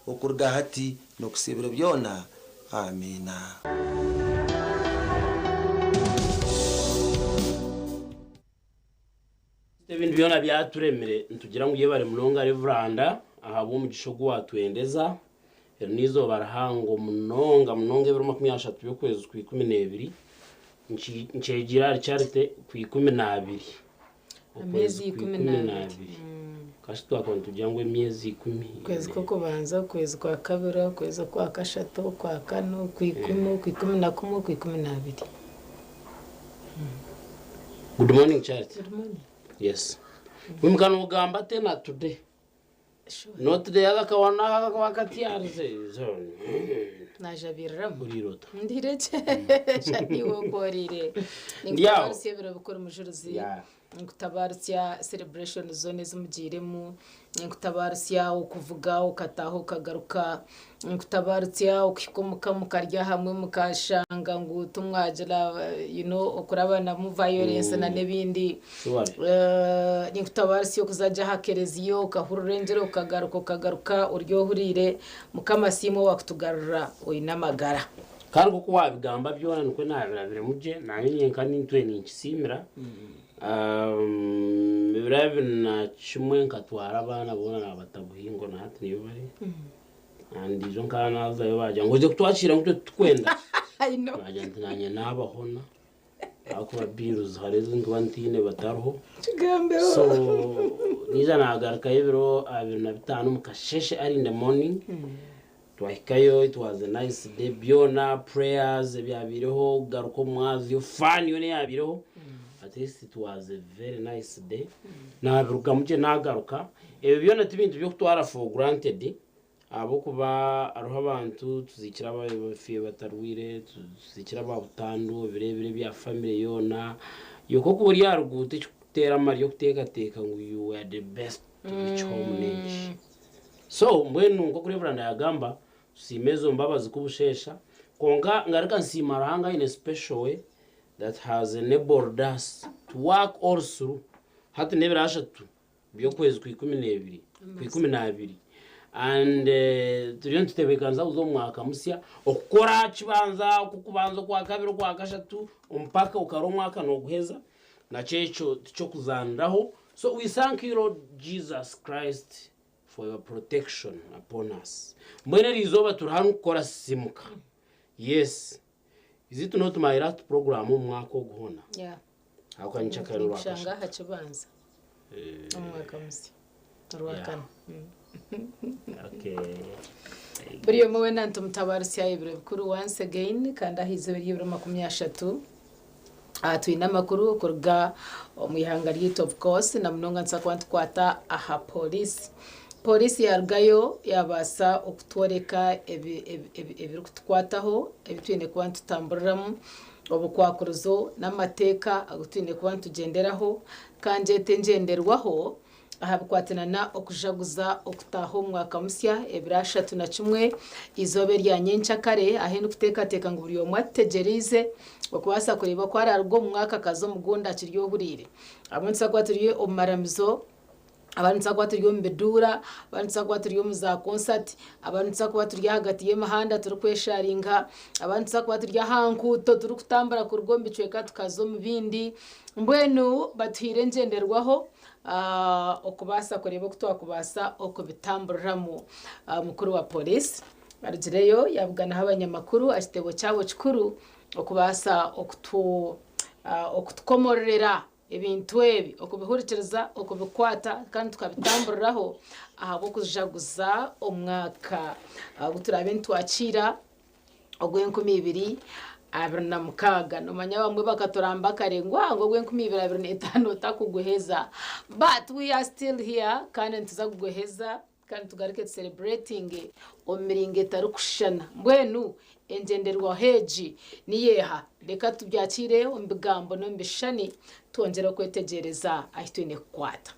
Okuruga hati n'okuhitsya ebiro byona. Amiina. Ebintu byona byaturemire nitugira ngu yebare munonga Revuranda ahabw'omugisha ogu watwendeza. Eri n'eizooba rihango munonga munonga ebiro 30 by'okwezi kwa 12 nkyegire ahari Charity kwa 12 Ameezi okwezi kwa ikumi ikumi n'abiri. n'abiri. Kasi twakuba nitugira ngu emyezi 10. Okwezi kw'okubanza, okwezi kwa kabiri, okwezi okwa kashatu, okwa kana, okwikumi, okwikumi na kumwe, okwikumi n'abiri. Good morning, Charity. Good morning. Yes. Wimuka nogamba tena today. Sure. Not the other kawana wakatiarize. Najabiriramu. Urirota. Ndirekye niwe okworire. Ndi aho. Ninkutabarutsya ebiro bikuru mujurizi. Ninkutabarutsya celebration zoona ezimugiiremu. Ninkutabarutsya okuvuga okataaha okagaruka. Ninkutabarutsya okuhika omuka mukarya hamwe mukashanga ngu timwagira okurabanamu violence na n'ebindi. Ninkutabarutsya okuza gye aha kereziya okahurira engyero okagaruka okagaruka ori ohuriire. Mukama asiimwe owakutugarura oine amagara. Kandi nk'oku waabigamba byona nikwo naabirabiremu gye, naanye nyenka nintwe ninkisiimira. Ebiro 21 nkatwara abaana boona naabata Buhingo na hati niyo bari. And ijo nkaba naazayo baagira ngu oije kutwakiira ngu itwe titukwenda. I know. Naagira nti naanye naabahona ahakuba bills hariho ezi ndikuba ntaine batariho. Kigambeho. So naija naagarukayo ebiro 25 omu kasheeshe early in the morning. Twahikayo it was a nice day byona prayers ebyabaireho kugaruka omu mwazyo fun yoona eyabaireho at least it was a very nice day. Naabirugamu gye naagaruka. Ebyo byona ti bintu by'okutwara for granted ahabw'okuba hariho abantu tuziikire abafiire batarwaire, tuziikire aba butandu, ebiro ebiro ebya family yoona. Iwe nk'oku ori aha ruguuto ekikuteera amaryo kuteekateeka ngu you were the best to reach home n'enki. So mbwenu nk'oku Reverand yagamba, tusiime ezo mbabazi kubusheesha, kwonka ngaruka nsiima Ruhanga in a special way that has enabled us to work all through hati n'ebiro 30 by'okwezi kwa 12 kwa 12 and turiyo nitutebeekanisa kuza omu mwaka musya okukora kibanza okw'okubanza okwakabiri okwakashatu mpaka okara omwaka nooguheza nakyo ekyo tiky'okuzaaniraho so we thank you Lord Jesus Christ for your protection upon us mbwenu eri izooba turi hanu kukora sisimuka yes is it not my last program omu mwaka ogu hoona Yeah. ahabw'okuba nyikyakare Nitushanga n'orwakashatu aha kibanza omwaka musya orwakana. Okay. Buri omwe weena nitumutabarutsya ebiro bikuru once again kandi aha izooba ery'ebiro 30 twine amakuru kuruga omu ihanga ryaitu of course na munonga nituza kuba nitukwata aha pooriisi. Pooriisi yaarugayo yaabaasa okutworeka ebirikutukwataho ebi twine kuba nitutamburiramu, obukwakurizo n'amateeka agu twine kuba nitugyenderaho kandi eti engyenderwaho aha bikwatirana okujaguza okutaaha omu mwaka musya ebiro 31 eizooba erya nyenkyakare ahu ndikuteekateeka ngu buri omwe atutegyereize okubaasa kureeba oku araaruga omu mwaka akaza omu gundi akiri ohuriire. Abamwe nitubaasa kuba turi omu maramizo, abandi nitubaasa kuba turi omu biduura, abandi nitubaasa kuba turi omu za konsati, abandi nitubaasa kuba turi ahagati y'emihanda turikwesharinga, abandi nitubaasa kuba turi aha nguuto turikutambura kuruga omu bicweka tukaza omu bindi. Mbwenu batuhaire engyenderwaho okubaasa kureeba oku twakubaasa okubitamburiramu. Mukuru wa pooriisi arugireyo yaabuganaho abanyamakuru aha kitebo kyabo kikuru okubaasa okutukomororera ebintu ebi, okubihurikiriza, okubikwata kandi tukabitamburiraho ahabw'okujaguza omwaka ogu turaabe nitwakiira ogw'e 2026. Noomanya abamwe bakaturamba kare ngu ngu ogw'e 2025 otakuguheza but we are still here kandi nituza kuguheza kandi tugaruke tucelebratinge omu miringo etarikushushana. Mbwenu engyenderwaho egi niyo eha? Reka tubyakiire omu bigambo n'omu bishushani twongyere okwetegyereza ahu twine kukwata.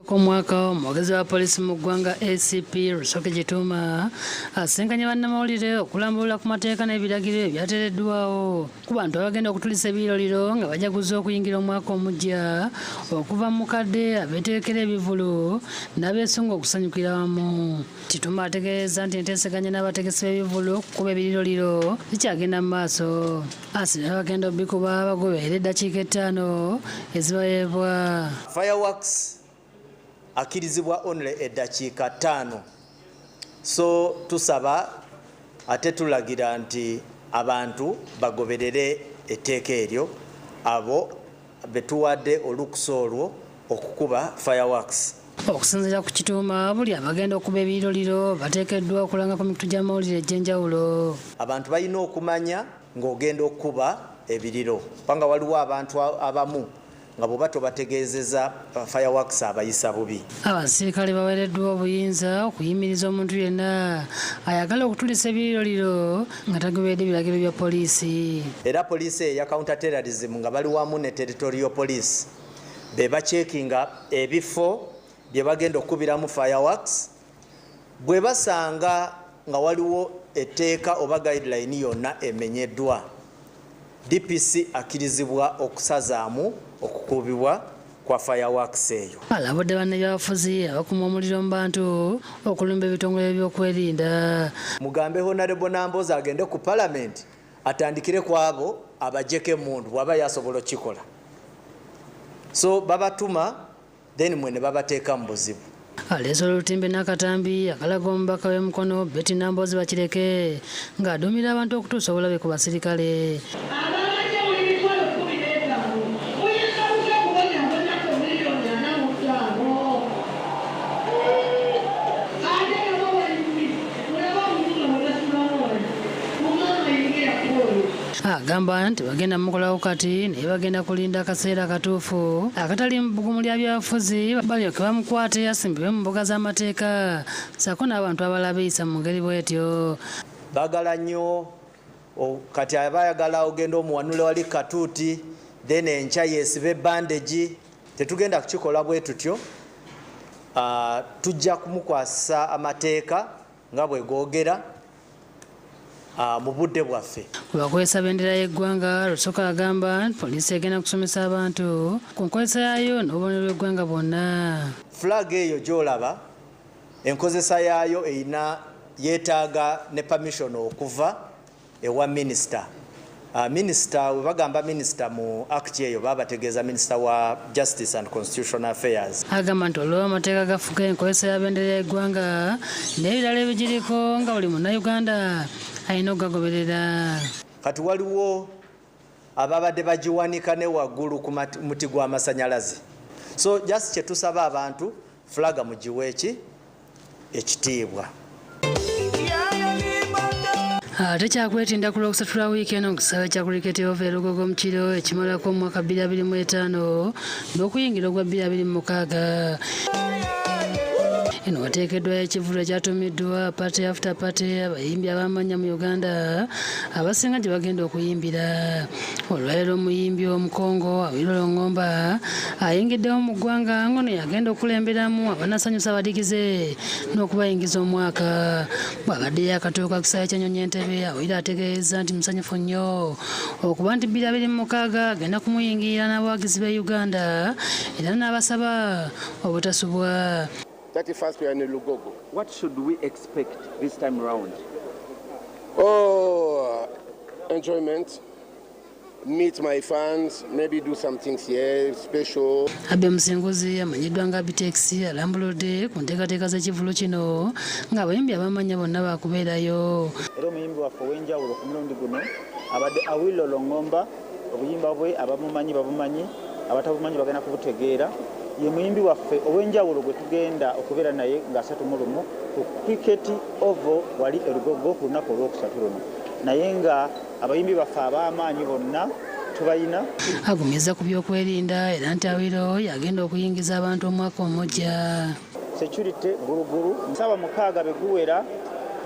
Omwaka omwogezi wa poliisi mu ggwanga ACP Rusoke Gituuma asisinkanye bannamawulire okulambulula ku mateeka n'ebiragiro ebyateereddwawo ku bantu abagenda okutulisa ebiriroliro nga bajaguza okuyingira omwaka omuggya okuva mu mukadde abeetegekera ebivvulu n'abeesunga okusanyukira wamu. Kituuma ategeezezza nti enteeseganya n'abategesi b'ebivvulu okukuba ebiriroliro zikyagenda mu maaso. Asabye abagenda okubikuba bagoberere eddakiika ettaano ezibaweebwa. Fireworks akkirizibwa only eddakiika ttaano, so tusaba ate tulagira nti abantu bagoberere etteeka eryo, abo betuwadde olukusa olwo okukuba fireworks. Okusinziira ku Kituuma, buli abagenda okuba ebiriroliro bateekeddwa okulanga ku mikutu gy'amawulire egy'enjawulo. Abantu balina okumanya ng'ogenda okukuba ebiriro, kubanga waliwo abantu abamu nga bw'oba tobategeezeza fireworks abayisa bubi. Abasirikale baweereddwa obuyinza okuyimiriza omuntu yenna ayagala okutulisa ebiriroliro nga tagoberedde biragiro bya poliisi. Era poliisi eya counter terrorism nga bali wamu ne territorial police be bacekinga ebifo bye bagenda okukubiramu fireworks. Bwe basanga nga waliwo etteeka oba guideline yonna emenyeddwa, DPC akkirizibwa okusazaamu okukubibwa kwa fireworks eyo. Alabudde bannabyabufuzi abakuma omuliro mu bantu okulumba ebitongole by'okwerinda. Mugambe Honorable Nambooze agende ku parliament atandikire ku abo abajjeko emmundu bw'aba yasobola okukikola. So babatuma then mwe ne babateeka mu buzibu. Aleese olutimbe n'akatambi akalaga omubaka w'e Mukono Betty Nambooze Bakireke ng'aduumira abantu okutuusa obulabe ku basirikale. Abamagye buli 150,000 muyinza mutya okubonyaabonyako miliyoni 45? Ate nabo bayimbi mulaba omutuga bwe basulamu wano mumama yingira kwoyo. Agamba nti bagenda mukolawo kati naye bagenda kulinda akaseera akatuufu akatali mu bbugumu lya byabufuzi balyoke bamukwate asimbibwe mu mbuga z'amateeka ssaako n'abantu abalala beeyisa mu ngeri bw'etyo. Baagala nnyo kati aba ayagala ogenda omuwanule wali katuuti, then enkya yeesibe bandage. Tetugenda kukikola bwe tutyo. Tujja kumukwasa amateeka nga bwe googera mu budde bwaffe. Ku bakozesa bendera y'eggwanga, Rusoke agamba nti poliisi egenda kusomesa abantu ku nkozesa yaayo n'obubonero bw'eggwanga bwonna. Flag eyo gy'olaba, enkozesa yaayo erina yeetaaga ne permission okuva ewa minisita. Minisita, we bagamba minisita mu act eyo babategeeza minisita wa Justice and Constitutional Affairs. Agamba nti olw'amateeka amateeka gafuga enkozesa ya bendera y'eggwanga n'ebirala ebigiriko nga buli munnayuganda alina okugagoberera. Kati waliwo ababadde bagiwanika ne waggulu ku muti gw'amasannyalaze. So just kyetusaba abantu, flag mugiwe eki ekitiibwa. Ate kyakwetinda ku Lwokusatu lwa wiiki eno ku kisaawe kya Cricket Oval e Lugogo mu kiro ekimalako mu mwaka 2025 n'okuyingira ogwa 2026. Eno wateekeddwayo ekivvulu ekyatuumiddwa Party After Party, abayimbi ab'amannya mu Uganda abasinga gye bagenda okuyimbira. Olwaleero omuyimbi Omukongo Awilo Longomba ayingiddewo mu ggwanga ng'ono yagenda okukulemberamu abanasanyusa abadigize n'okubayingiza omwaka. Bw'abadde yakatuuka ku kisaawe ky'ennyonyi Entebbe, Awilo ategeezezza nti musanyufu nnyo okuba nti 2026 agenda kumuyingirira n'abawagizi b'e Uganda era n'abasaba obutasubwa. 31st we are in Lugogo. What should we expect this time round? Oh, enjoyment. Meet my fans, maybe do some things here, special. Abbey Musinguzi amanyiddwa nga Abitex alambuludde ku nteekateeka z'ekivvulu kino ng'abayimbi ab'amannya bonna baakubeerayo. Era omuyimbi waffe ow'enjawulo ku mulundi guno abadde Awilo Longomba. Obuyimba bwe abamumanyi babumanyi, abatabumanyi bagenda kubutegeera. Ye muyimbi waffe ow'enjawulo gwe tugenda okubeera naye nga 31 ku Cricket Oval wali e Lugogo ku lunaku olwokusatu luno, naye nga abayimbi baffe ab'amaanyi bonna tubayina. Agumiza ku byokwerinda era nti Awilo yagenda okuyingiza abantu omwaka omujja. Security gulugulu 6:00 bwe guwera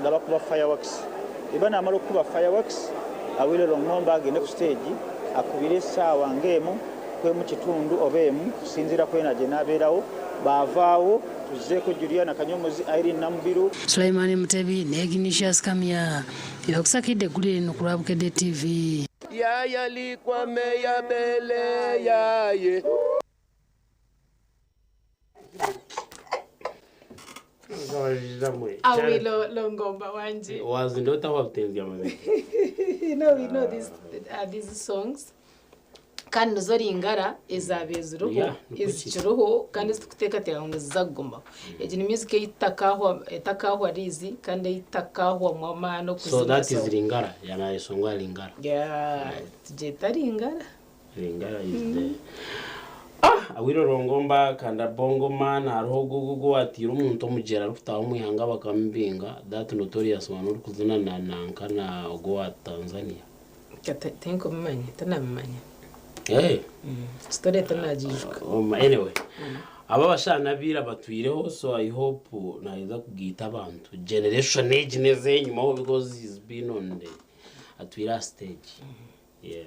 nga bakuba fireworks. Eba naamala okukuba fireworks, Awilo Longomba agende ku stage akubire essaawa ng'emu kwemu kitundu oba emu kusinziira kwena gye n'abeerawo. Baavaawo tuzzeeko Juliana Kanyomozi, Irene Namubiru. Sulaiman Mutebi ne Ignatius Kamya bye bakusakidde eggulire lino ku lwa Bukedde TV. Yaya likwame ya bele yaye. Awilo Longomba wangi. Wazindota wabutenzya amabega. You know, we know these songs kandi nizo ringara ezaabaire ziriho, Yeah, nikwo kiri. ezikiriho kandi ezitukuteekateeka ngu niziza kugumaho. Egi ni music eitakahwa riizi kandi eitakahwamu amaani. So that is okuzina. Lingala, yanayesongwa Lingala. Yeah, tugyeta ringara. Lingala is the ah Awilo Longomba kanda Bongo Man. Hariho gugu gwatira omuntu omugyera arikutaha omwihanga bakamubinga, that notorious one orikuzina na nanka na ogwo wa Tanzania. Tinkumumanya, tanamumanya. Hey. Story tanagijuka. Anyway, aba abashana bira batwireho, so I hope naiza kugita abantu generation age neze enyumaho because he's been on the atwira stage, yeah.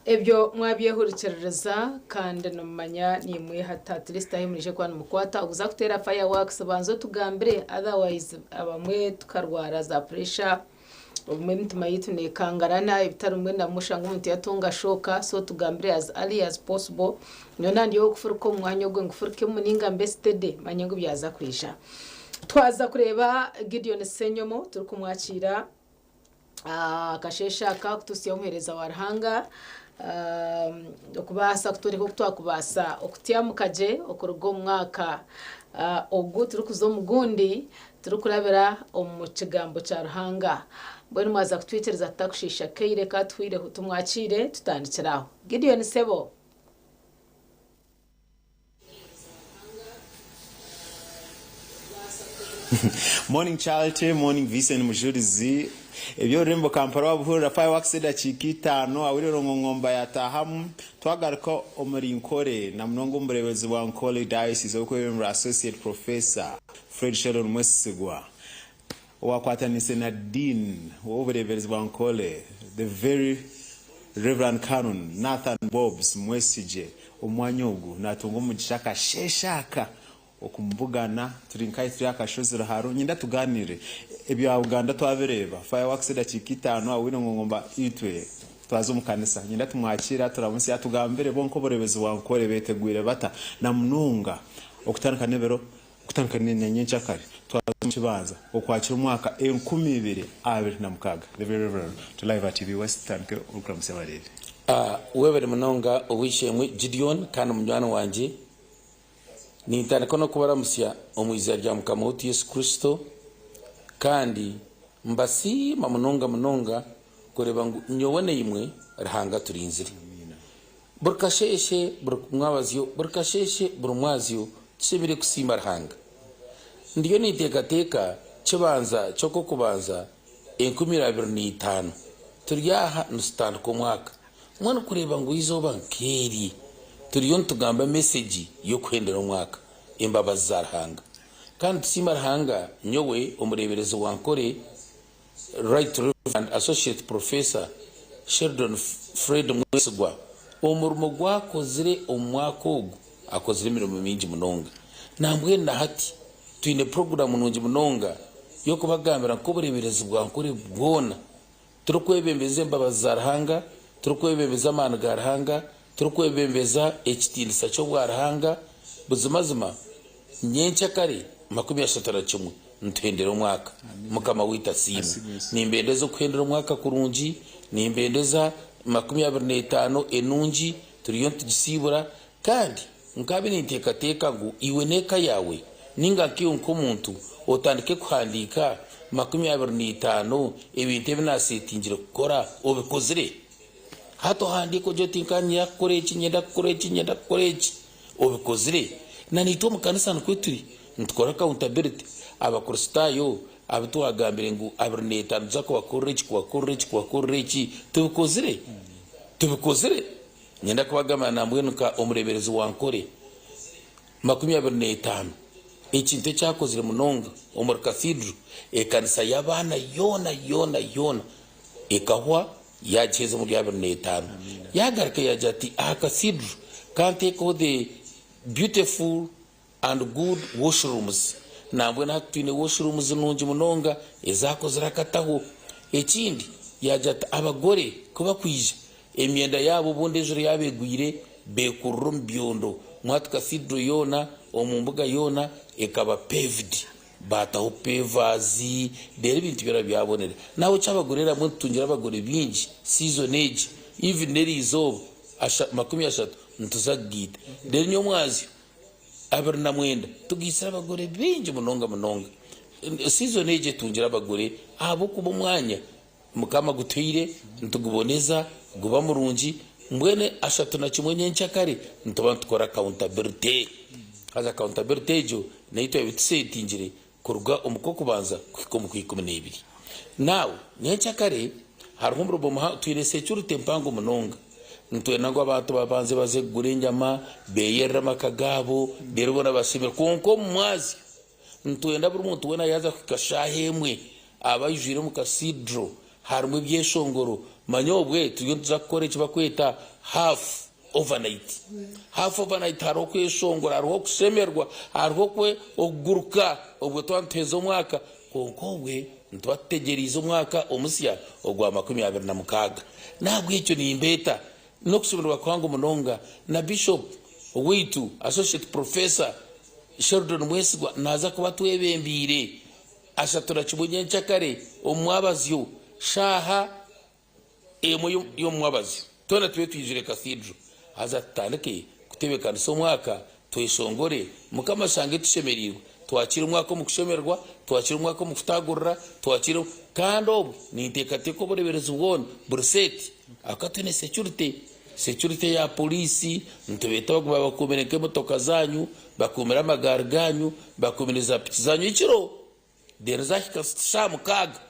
Ebyo mwabyehurikiriza kandi nimumanya nimwe hata at least ahi murije kuba nimukwata oguza kuteera fireworks, banza otugambire, otherwise abamwe tukarwara za pressure, obumwe emitima yitu nekangarana ebitari bimwe na bimwe, oshanga omuntu yatunga shock. So tugambire as early as possible. Nyowe nandiyo okufuruka omu mwanya ogwe ngufurukemu ninga mbe steady, manye ngu byaza kwija. Twaza kureeba Gideon Senyomo, turikumwakira akasheshe aka kutusiya omuheereza wa Ruhanga, okubaasa kutworeka oku twakubaasa okutyamuka gye okuruga omu mwaka ogu turikuza omu gundi turikurabira omu kigambo kya Ruhanga. Mbwenu mwaza kutwikiriza tutakushiisha kaire katuhwireho, tumwakiire, tutandikire aho. Gideon Sebo. Morning Charity, morning Vincent Mujurizi. Eby'orurembo Kampala wabuhurira, fireworks edakiika 5, Awilo Longomba yatahamu. Twagaruka omuri Nkore na munonga omubureebezi bwa Nkore Diocese orikwebembera Associate Professor Fred Sheldon Mwesigwa owakwatanise na Dean w'obureeberezi bwa Nkore, the Very Reverend Canon Nathan Bobs Mwesigye. Omwanya ogu natunga omugisha akasheeshe aka okumubugana turi nkahi, turi akashozi Ruharo. Nyenda tuganire ebya Uganda, twabireeba fireworks edakiika 5, Awilo Longomba, itwe twaza omu kanisa. Nyenda tumwakira, turamusi atugambire bo nk'obureebezi bwa Nkore betegwire bata na munonga okutandika n'ebiro okutandika n'enyencakare twaza omu kibanza okwakira omwaka 2026. The Very Reverend, to live at TV West, tandike orikuramutsya abareebi. Webare munonga, owishemwe Gideon kandi munywani wangye. Nintandika n'okubaramusya omu izina rya Mukama waitu Yesu Kristo, kandi mbasiima munonga munonga kureba ngu nyowe naimwe Ruhanga turinzire. Buri kasheshe, buri mwabazyo, buri kasheshe, buri mwazyo tushemire kusiima Ruhanga. Ndiyo ninteekateeka kibanza ky'okubanza 2025, turi aha nitutandika omwaka mbwenu kureeba ngu izooba nkeeri turiyo nitugamba message y'okuhendera omwaka, embabazi za Ruhanga. Kandi tusiima Ruhanga. Nyowe omureeberezi wa Nkore, Right Reverend Associate Professor Sheldon Fred Mwesigwa, omurimo gwakozire omu mwaka ogu, akozire emirimo mingi munonga. Nambwenu na hati twine puroguramu nungi munonga y'okubagambira nk'obureeberezi bwa Nkore bwona turikwebembeza embabazi za Ruhanga, turikwebembeza amaani ga Ruhanga, turikwebembeza ekitiinisa ky'obwa Ruhanga. Buzimazima nyencakare 31 nituhendera omwaka. Mukama waitu asiimwe. Nimbendeza okuhendera omwaka kurungi, nimbendeza 25 enungi. Turiyo nitugisiibura kandi nkabe ninteekateeka ngu iwe n'eka yawe ninga nk'iwe nk'omuntu otandike kuhandiika 25, ebintu ebi nasetingire kukora obikozire. Hati ohandiika ogye oti nka nyenda kukora eki, nyenda kukora eki, nyenda kukora eki, obikozire. Na naitwe omu kanisa nikwo turi nitukora accountability. Abakristaayo abu twagambire ngu 25 tuza kubakorera eki, kubakorera eki, kubakorera eki, tubikozire, tubikozire. Nyenda kubagambira nambwenu nka omureeberezi wa Nkore 25, ekintu ekyakozire munonga omuri cathedral, ekanisa y'abaana yoona yoona yoona ekahwa, yagiheza omuri 25. Yagaruka yagira ati aha cathedral kanteekaho the beautiful And good washrooms. Nambwenu hati twine washrooms nungi munonga ezakozire akataho. Ekindi yagira ati abagore ku bakwija emyenda yaabo obundi enjura yaaba egwire bekurura omu byondo. Mwati Cathedral yoona omu mbuga yoona ekaba paved baataho pavers reero ebintu byona byabonera. Nahabwekyo abagore nabwo nitutungire abagore bingi season egi even n'eriizooba 30 nituza kugaita reero nyomwazyo 29 tugaitsire abagore baingi munonga munonga. Season egi etungire abagore ahabw'okuba omwanya Mukama agutuhaire nituguboneza guba murungi mbwenu 31 nyenkyakare nituba nitukora accountability. Haza accountability egyo neyi twaba tusetingire kuruga omu Kwokubanza kuhika omu Kwaikumi n'ebiri. Now nyenkyakare hariho omurimo muhango twine security mpango munonga. Nitwenda ngu abantu babanze baze kugura enyama, beyerere amaka gaabo, reero boona basiime. Kwonka omu mwazyo, nitwenda buri muntu weena yaaza kuhika shaaha emwe abe aijwire omu Cathedral harimu ebyeshongoro. Manya obwe turiyo nituza kukora eki barikweta half overnight. Half overnight hariho okweshongora, hariho okushemerwa, hariho okuguruka obwe twaba nituheeza omwaka. Kwonka obwe nituba tutegyereize omwaka omusya ogwa 26. N'ahabw'ekyo nimbeeta n'okushemererwa kuhango munonga na Bishop waitu Associate Professor Sheldon Mwesigwa naaza kuba atwebembeire 31 nyenkyakare omu mwabazyo shaaha emwe y'omumwabazyo twena tube twijwire Cathedral haza tutandike kutebekanisa omwaka tweshongore Mukama ashange tushemereirwe twakire omwaka omu kushemererwa twakire omwaka omu kutagurira twakire kandi obwe ninteekateeka obureberezi bwona buri seeti ahakuba twine security security ya police nitubeeta bagume babakuumire nk'emotoka zanyu bakuumire amagaari ganyu bakuumire za piki zanyu ekiro reero zahika shaaha mukaaga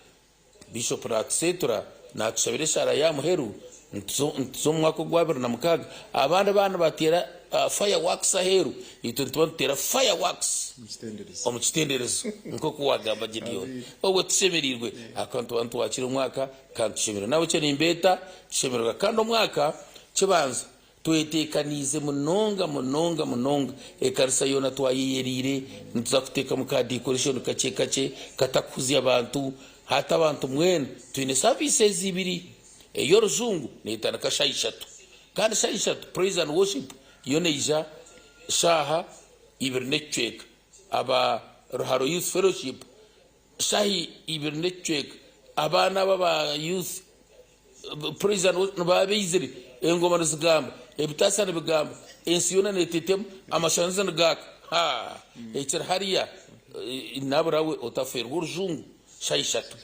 Bishop natuseetura natushabira eshaara ya muheru nituza omu mwaka ogwa 26 abandi baaba nibateera fireworks aheeru itwe nituba nituteera fireworks omu kitenderezo nk'oku wagamba Gideon obwo tushemereirwe ahakuba nituba nitwakira omwaka kandi tushemereirwe nahabwekyo nimbeeta tushemererwa kandi omwaka kibanza Tweteekaniize munonga munonga munonga. Ekanisa yoona twayeyereire, nituza kuteekamu ka decoration kakye kakye katakuhuzya abantu. Hati abantu mwena twine services ibiri, ey'orujungu neetandika shaaha ishatu kandi shaaha ishatu praise and worship yo neija shaaha ibiri n'ekicweka. Aba Ruharo Youth Fellowship shaaha ibiri n'ekicweka. Abaana aba aba youth Praise and worship nibaba baizire, engoma nizigamba, ebitaasa nibigamba, ensi yoona neetetema, amashanyarazi nigaaka. Haa! Ekiri hariya nabura we otafeerwa orujungu shaaha ishatu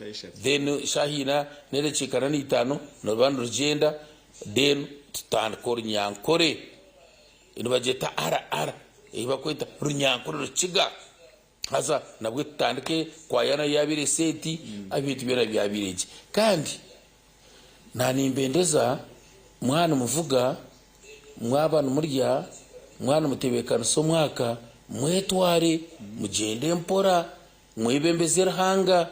then shaaha ina n'edakiika ana n'eitaano niruba nirugyenda then tutandika orunyankore nibagyeta RR ei barikweta runyankore rukiga. Haza nabwe tutandike kwaya nayo yaaba eri seeti, ebintu byona byabaire gye. Kandi naanimbendeza mwaba nimuvuga, mwaba nimurya, mwaba nimutebeekanisa omwaka, mwetware, mugyende mpora, mwebembeze Ruhanga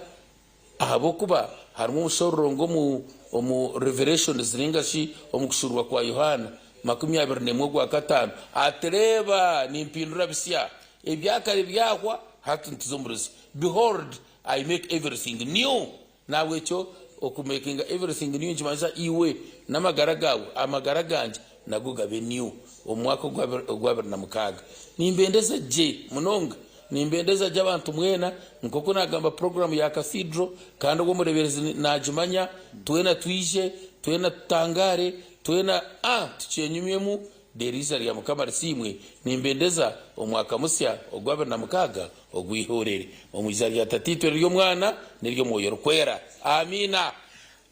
ahabw'okuba harimu omushororongo omu omu Revelations nainga shi omu kushuurwa kwa Yohaana 21 ogwakataano ati, Reeba, nimpindura bisya, ebyakare byahwa, hati nituza omu rusya. Behold, I make everything new. Nahabwekyo okumekinga everything new nikimanyisa iwe n'amagara gaawe, amagara gangye nago gabe new omu mwaka ogwa 26. Nimbendeza gye munonga. Nimbendeza gye abantu mwena, nk'oku naagamba puroguraamu ya Cathedral, kandi ogwo omureeberezi naagimanya, twena twije, twena tutangaare, twena, a tukyenyumyemu, reero eiziina rya Mukama risiimwe. Nimbendeza omwaka musya ogwa 26 ogw'eihoorere, omu eiziina rya Tataitwe n'ery'Omwana n'ery'Omwoyo Orikwera. Amiina.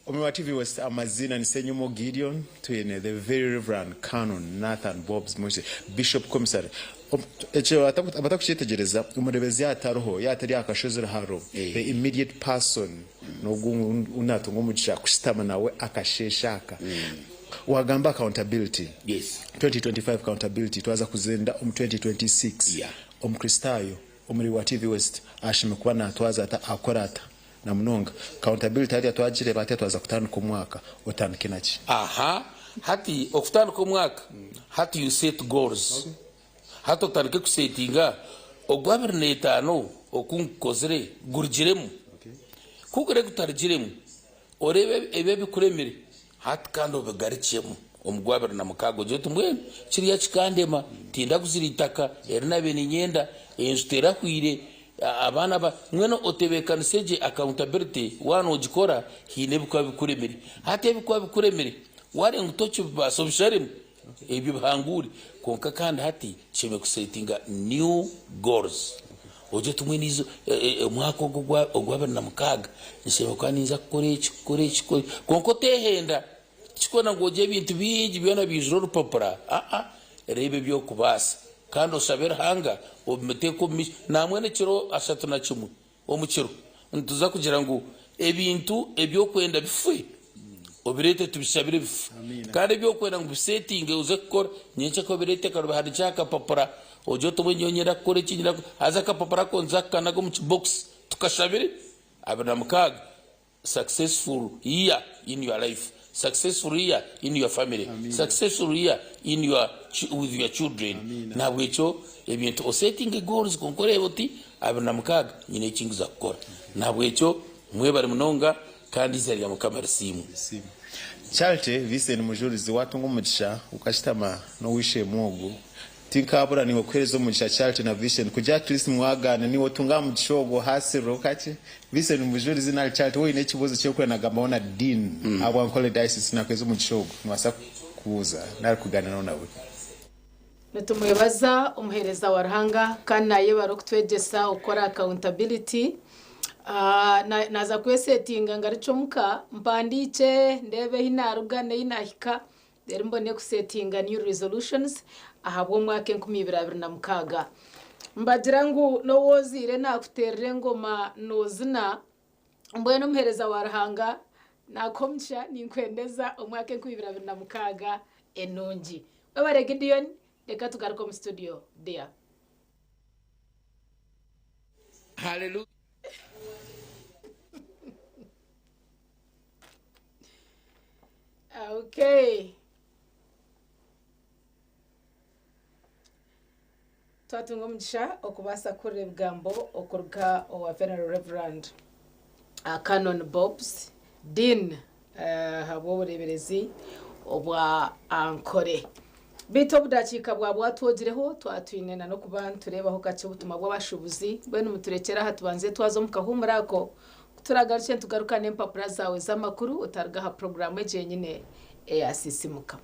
Omu wa TV West amaziina ni Ssenyumo Gideon, twine the Very Reverend Canon Nathan Bobs Mwise, Bishop Commissary. Ekyo abatakukyetegyereza, omureebezi yaaba atariho, yaaba atari aha kashozi Ruharo, the immediate person n'ogwo ou naatunga omugisha kushutama nawe akasheeshe aka. Waagamba accountability, 2025 accountability, twaza kuzenda omu 2026, Omukristaayo omuri wa TV West ashemereire kuba naatwaza ata, akora ata? Na munonga accountability hatiya twagireeba hatiya twaza kutandika omwaka otandike naki? Aha hati okutandika omwaka hati you set goals. Hati otandike kusetinga ogwa 2025 oku nkukozire gurugiremu. Ku gurikuba gutarugiremu, oreebe ebi ebikuremire hati kandi obigarukyemu omu gwa 2026 ogire oti mbwenu kiriya kikandema, tindaguzire itaka eri naabaire niinyenda, enju terahwire, abaana ba mbwenu otebeekanise gye accountability waaba noogikora haine ebirikuba bikuremire. Hati ebirikuba bikuremire waareeba ngu tokibibaasa obisharemu ebyo obihanguure kwonka kandi hati tushemereire kusetinga new goals. Ogye oti mbwenu omwaka ogu ogwa 2026 nshemereire kuba ninza kukora eki, kukora eki, kukora eki. Kwonka oteehenda, tikikora ngu ogye ebintu bingi byona biijure orupapura, aa, reeba ebi orikubaasa kandi oshabe Ruhanga obiteeke omu maisho. Nambwenu ekiro 31 omu kiro nituza kugira ngu ebintu ebi orikwenda bife, obireete tubishabire bife. Kandi ebi orikwenda ngu bisetinge oze kukora nyenkya ka obireete kare obihandiikye aha kapapura ogire oti mbwenu nyowe niinyenda kukora eki niinyenda haza akapapura ako nituza kukanaga omu kibokisi tukashabire 26 successful year in your life, successful year in your family, successful year in your with your children. Nahabwekyo ebintu osetinge goals kwonka oreebe oti 26 nyine eki nkuza kukora. Nahabwekyo mwebare munonga kandi eizina rya Mukama risiimwe. Charity Vincent Mujurizi watunga omugisha okashitama n'ow'eishe-emwe ogu. Tinkaabura niiwe kuheereza omugisha Charity na Vincent kugira at least mwagaana niiwe otunga aha mugisha ogwo haasirira okaki Vincent Mujurizi nari Charity woine ekibuuzo eki orikwenda kugambaho na Dean ahabwa Ankole Diocese nakuheereza omugisha ogwo nobaasa kubuuza nari kugaaniiraho nawe. Nitumwebaza omuheereza wa Ruhanga kandi nayebara okutwegyesa okukora accountability. Naaza kwesetinga ngarukye omuka mpandiikye ndeebe ahi naaruga n'ahi naahika reero mbone kusetinga new resolutions ahabw'omwaka 2026. Nibagira ngu n'ou ozaire naakuteerera engoma noozina, mbwenu omuheereza wa Ruhanga naakuha omugisha ninkwendeza omwaka 2026 enungi. Webare Gideon, reka tugaruke omu studio dear. Hallelujah. Okay. Twatunga omugisha okubaasa kuhurira ebigambo okuruga owa Venerable Reverend Canon Bobs, Dean ahabw'obureeberezi obwa Ankore. Beitu obudakiika bwa bwatwogireho twaba twine na n'okuba nitureebaho kakye obutumwa bw'abashuubuzi. Mbwenu muturekyere aha tubanze twaza omu kahuumuro ako. Ku turaagarukye nitugaruka n'empapura zaawe z'amakuru otaruga aha puroguraamu egi yenyine eya Sisiimuka.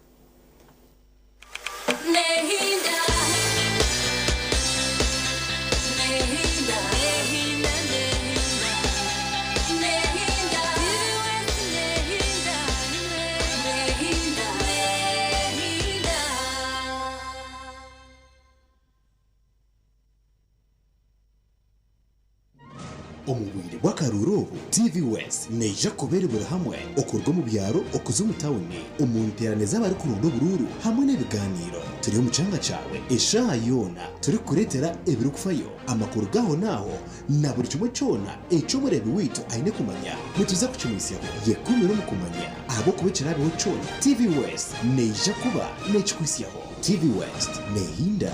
Omu bwire bw'akaruuru obu, TV West neija kuba eri buri hamwe okuruga omu byaro okuza omu tawuni, omu nteerane z'abarikuronda oburuuru hamwe n'ebigaaniiro. Turi omu kyanga kyawe eshaaha yoona turikukureetera ebirikufayo, amakuru g'ahonaaho na buri kimwe kyona eki omureebi waitu aine kumanya nituza kukimwitsyaho. Yekumire omu kumanya ahabw'okuba ekiraabeho kyona, TV West neija kuba neekikuhitsyaho. TV West neehinda.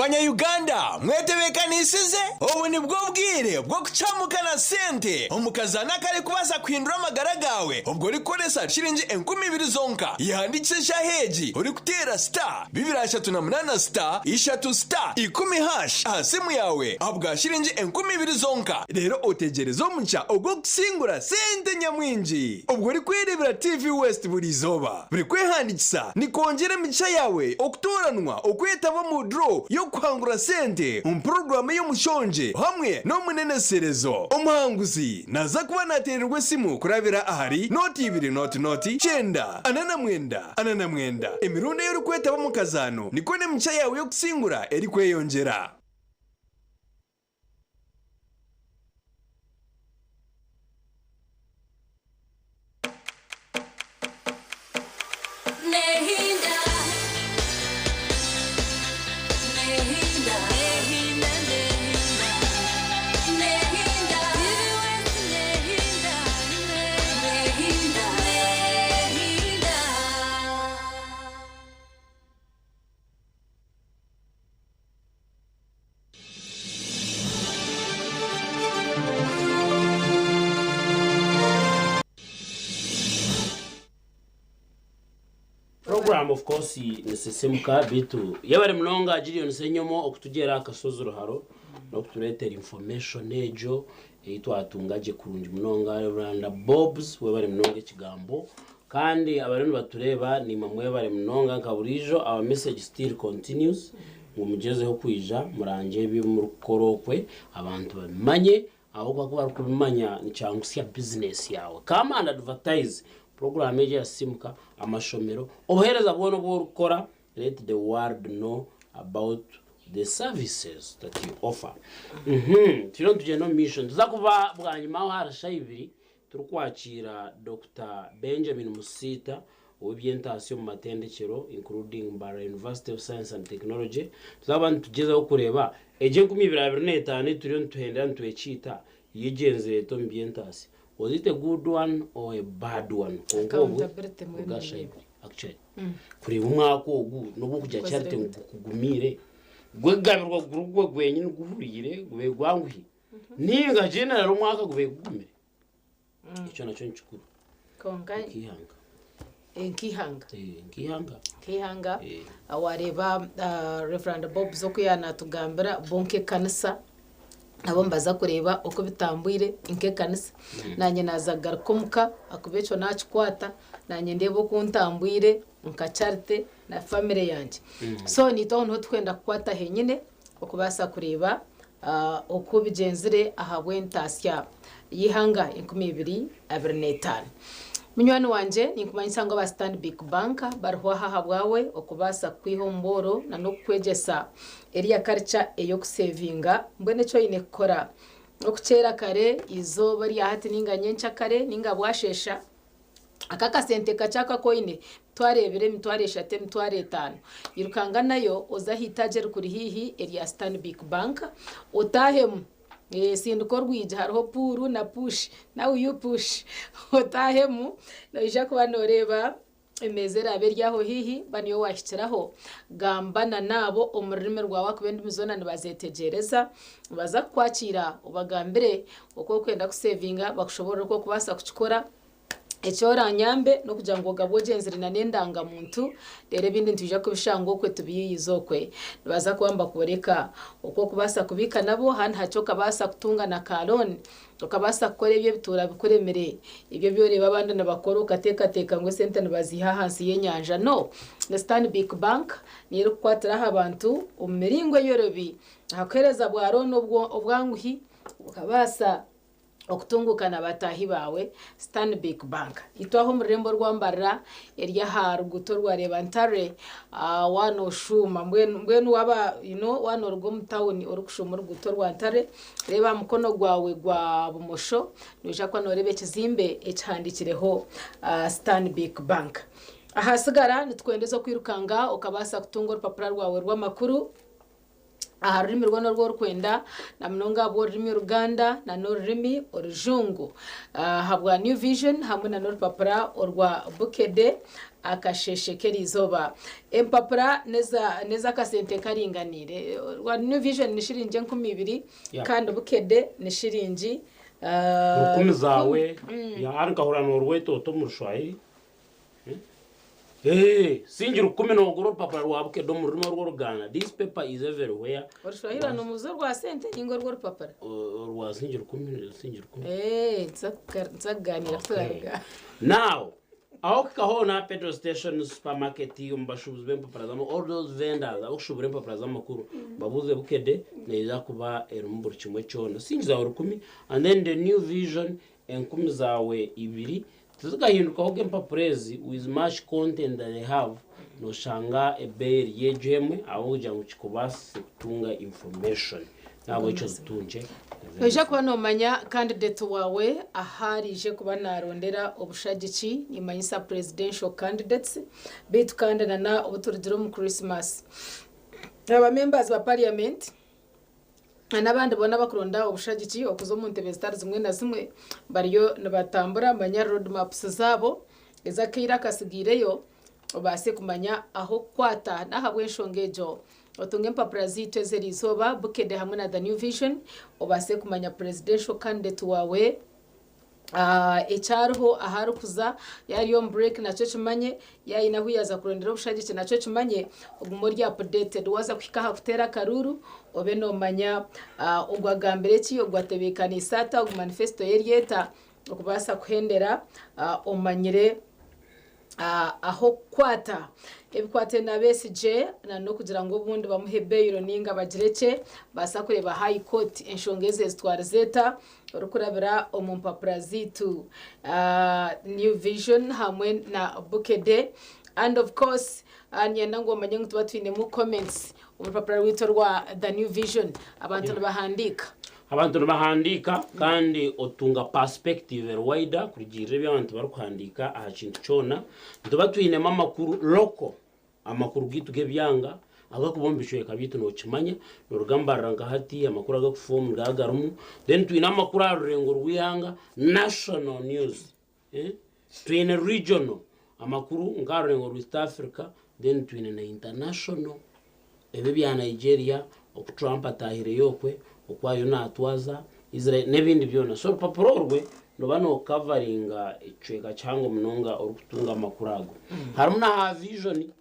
Banya-Uganda mwetebeekaniisize? Obu nibwo bwire bw'okucamuka na sente omu kazaano akarikubaasa kuhindura amagara gaawe obwo orikukoresa shiringi 2000 zonka. Yehandiikise eshaaha egi orikuteera star 238 star ishatu star ikumi hash aha simu yaawe ahabwa shiringi 2000 zonka reero otegyereze omugisha ogw'okusingura sente nyamwingi obwo orikwereebera TV West buri izooba. Buri kwehandiikisa nikwongyera emigisha yaawe okutooranwa okwetaba omu draw y'okuhangura sente omu puroguraamu ey'omushongye hamwe n'omuneneserezo. Omuhanguzi naaza kuba naateererwa esimu kurabira ahari nooti ibiri nooti nooti kyenda ana na mwenda ana na mwenda. Emirundi ei orikwetaba omu kazaano nikwo n'emigisha yaawe y'okusingura erikweyongyera. Program of course nisisimuka beitu yebare munonga Gideon Ssenyomo okutugyera aha kashozi Ruharo n'okutureetera information egyo ei twatunga gye kurungi munonga Rev. Bobs webare munonga ekigambo kandi abariyo nibatureeba naimwe mwebare munonga nka buriijo our message still continues ngu mugyezeho kwija murangye ebi murikukora okwe abantu babimanye Ahabw'okuba ku barikubimanya nikyangusya bizinesi yaawe. Come and advertise puroguraamu egi eyasimuka, amashomero, obuheereza bwona obu orikukora, let the world know about the services that you offer. Turiyo nitugyenda omu maisho. Nituza kuba bwanyima aho ahari shaaha ibiri Turikwakiira Dokita Benjamin Musiita ow'eby'entaasya omu matendekyero including Mbarara University of Science and Technology. Tuzaba nitugyezaho kureeba egyo 2025 ei turiyo nituhendera nitwekiita yo egyenzire eta omu by'entaasya. Was it a good one or a bad one? Kwonka obwo Accountability mbwenu kuruga aha niyo. ibiri actually kureeba omwaka ogu n'obw'okugira charity ngu gukugumiire gwegabirwa guri gwe gwenyini guhuriire gube gwanguhi ninga generally omwaka gube gugumire. Ekyo nakyo ni kikuru Kwonka nk'eihanga. nk'eihanga. Nk'eihanga. Nk'eihanga waareeba Rev. Bobs oku yaanatugambira bo nk'ekanisa nabo nibaza kureeba oku bitambwire nk'ekanisa. Naanye naaza kugaruka omuka ahakuba ekyo naakikwata naanye ndeebe oku ntambwire nka Charity na famire yangye. So naitwe aho niho turikwenda kukwata henyine okubaasa kureeba oku bigyenzire ahabw'entaasya y'eihanga 2025. Munywani wangye, ninkumanyisa ngu aba Stanbic Bank bariho aha ahabwawe okubaasa kukwiha omu bworo na n'okukwegyesa eriya karica ey'okusevinga. Mbwenu eki oine kukora n'okukyera kare eizooba erya hati ninga nyenkyakare ninga bwasheesha, Aka akasente kakye aku oine, emitwaro ebiri, emitwaro eshatu, emitwaro etaano, irukanga nayo oze aha itaagi erikuri haihi erya Stanbic Bank otaahemu. Sindika orwigi hariho puuru na push, now you push, otaahemu noija kuba nooreeba emeeza eraabe eri aho haihi ba niyo waahikiraho. Gamba na naabo omu rurimi rwawe ahakuba endimi zoona nibazetegyereza, nibaza kukwakiira obagambire oku orikwenda kusevinga bakushoboorore oku orikubaasa kukikora. Eki oranyambe n'okugira ngu ogabe ogyenzire na n'endangamuntu, reero ebindi nitwija kubishanga okwe tubiyiiyize okwe. Nibaza kuba nibakworeka oku orikubaasa kubiika nabo handi hakye okabaasa kutunga na ka loan, okabaasa kukora ebyo ebituura bikuremire. Ebyo ebi oreeba abandi nibakora okateekateeka ngu esente nibaziiha ahansi y'enyanja. No! Ni Stanbic Bank niyo erikukwatira aha bantu omu miringo eyorobi aha kuheereza bwa loan obwanguhi okabaasa Okutunguuka na bataahi baawe, Stanbic Bank. Itwe aha omu rurembo rwa Mbarara eri aha ruguuto rwa Reeba-Ntare, waaba nooshuuma mbwenu mbwenu waaba you know waaba nooruga omu tawuni orikushuuma oruguuto rwa Ntare, reeba aha mukono gwawe gwa bumosho noija kuba nooreeba ekizimbe ekihandiikireho Stanbic Bank. Ahasigara nitukwendeza okwirukanga okabaasa kutunga orupapura rwawe rw'amakuru. aha rurimi rwona oru orikwenda na munonga ahabw'orurimi Oruganda na n'orurimi Orujungu. Ahabwa New Vision hamwe na n'orupapura orwa Bukedde akasheeshe k'eriizooba. Empapura n'ez'akasente karinganiire. Orwa New Vision ni shiringi 2000 kandi Bukedde ni shiringi Rukumi zaawe, hanu nkahurira noorweta ota omu Rushwahiri. Eeh singi rukumi nogura orupapura rwa Bukedde omu rurimi orw'Oruganda. This paper is everywhere. Orushwahiri nomubuza orwa sente ninga orw'orupapura? Orwa singi rukumi, singi rukumi. Eeh nituza kuganira ku turaruga. Now, aho kuhika hoona aha petrol station, supermarket, omu bashuubuzi b'empapura z'amakuru, all those vendors abarikushubura empapura z'amakuru, babuuze Bukedde neija kuba erimu buri kimwe kyona. Singi zaawe rukumi and then the new vision enkumi zaawe ibiri Tizikahindukaho ga empapura ezi with much content that they have noshanga ebeeyi eri egyo emwe ahabw'okugira ngu kikubaasise kutunga information nahabwekyo zitungye. Noija kuba noomanya candidate waawe ahu araije kuba naarondera obushagiki, nimanyisa presidential candidates, beitu kandi na na obu turugire omu Christmas aba members ba parliament N'abandi boona abakuronda obushagiki okuza omu ntebe zitari zimwe na zimwe bariyo nibatambura manya road maps zaabo ez'akaire akasigaireyo obaase kumanya ah'okukwata. N'ahabw'enshonga egyo otunge empapura zaitu ez'eriizooba, Bukedde hamwe na The New Vision obaase kumanya presidential candidate waawe. Eki ariho ahu arikuza, yaaba ari omu break nakyo okimanye, yaaba haine ahu yaaza kurondera obushagiki nakyo okimanye, ogume ori updated. Waaza kuhika aha kuteera akaruuru, obe noomanya ogu agambire ki, ogu atebeekaniise ata, ogu manifesito ye eri eta, okubaasa kuhendera omanyire ah'okukwata. Ebikwataine na Besigye n'okugira ngu obundi bamuhe bail ninga bagire kye, baasa kureeba High Court enshonga ezi ezitwarize eta orikurabira omu mpapura zaitu New Vision hamwe na Bukedde. And of course niinyenda ngu omanye ngu nituba twinemu comments omu rupapura rwaitu orwa The New Vision. Abantu nibahandiika. Abantu nibahandiika kandi otunga perspective eri wider kurugiirira ebi abantu barikuhandiika aha kintu kyona. Nituba twinemu amakuru local, amakuru gaitu g'ebyanga agakuba omu bicweka byaitu nookimanya, nooruga Mbarara nka hati amakuru agakufa omu nigaba garimu. Then twine amakuru aha rurengo rw'eihanga national news, twine regional amakuru nk'aha rurengo rwa East Africa then twine na international. Ebi ebya Nigeria, oku Trump ataahireyo okwe, oku ariyo naatwaza Israel n'ebindi byona. So orupapura orwe nooba nookavaringa ekicweka kihango munonga orikutunga amakuru ago. Harimu na ha vision,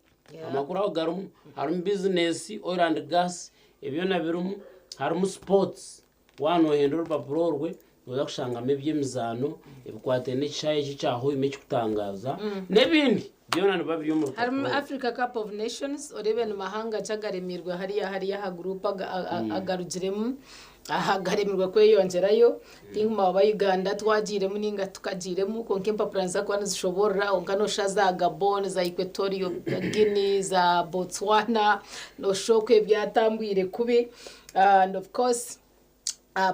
amakuru ago garimu, harimu bizinesi, oil and gas, ebyo byona birimu, harimu sports. Waaba noohenda orupapura orwe, nooza kushangamu eby'emizaano, ebikwataine n'ekishaayi eki ekya Hoima ekirikutangaaza, n'ebindi. Byona nibiba biri omu rupapura Harimu orwo. Africa Cup of Nations, oreebe ni mahanga ki agaremirwe hariya hariya aha guruupu agarugiremu, agaremirwe kweyongyerayo. Tinguma oba Uganda twagiiremu nainga tukagiiremu kwonka empapura niziza kuba nizishoboorora kwonka nooshusha za Gabon, za Equatorial Guinea, za Botswana, nooshusha okwo ebyatambwire kubi. And of course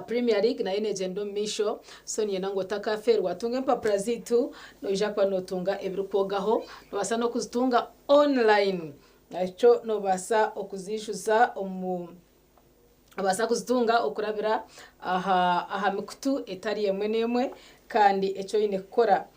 Premier League nayo negyenda omu maisho so niinyenda ngu otakafeerwa tunga empapura zaitu noija kuba notunga ebirikwogaho nobaasa n'okuzitunga online ekyo nobaasa okuziijuza omu obaasa kuzitunga okurabira aha aha mikutu etari emwe n'emwe kandi eki oine kukora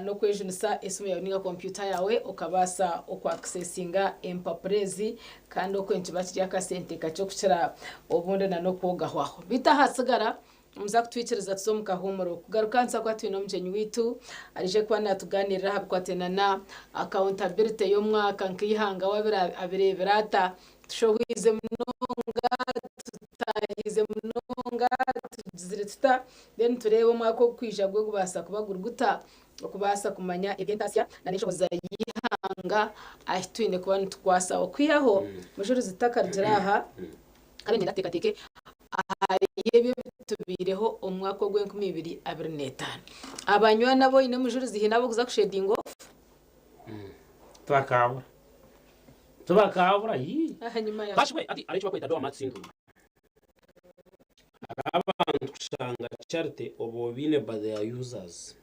n'okwejunisa esimu yaawe ninga kompyuta yaawe okabaasa oku akisesinga empapura ezi kandi okwe nikiba kiri akasente kakye okukira obundi na n'okwogahwaho. Beitu ahasigara nimuza kutwikiriza tuze omu kahuumuro. Kugaruka nituza kuba twine omugyenyi waitu araije kuba naatugaaniirira aha bikwataine na accountability y'omwaka nk'eihanga we abireebire ata. Tushohwize munonga, tutaahiize munonga, tugizire tuta? Then tureebe omwaka ogurikwija gwo gubaasa kuba guri guta okubaasa kumanya eby'entaasya n'enshohoza y'eihanga ahu twine kuba nitukwasa. Okwihaho Mujurizi tutakarugire aha, nkabe niinyenda tuteekateeke ahari ebyo ebitubaireho omu mwaka ogw'enkumi ibiri 2025. Abanywani abu oine Mujurizi haine abu orikuza kushedinga off? Tibakaabura. Tibakaabura yii. Ahanyima ya. Bashwe hati hariho eki barikweta doormat syndrome. Hariho abantu kushanga Charity oba obaine but they are users.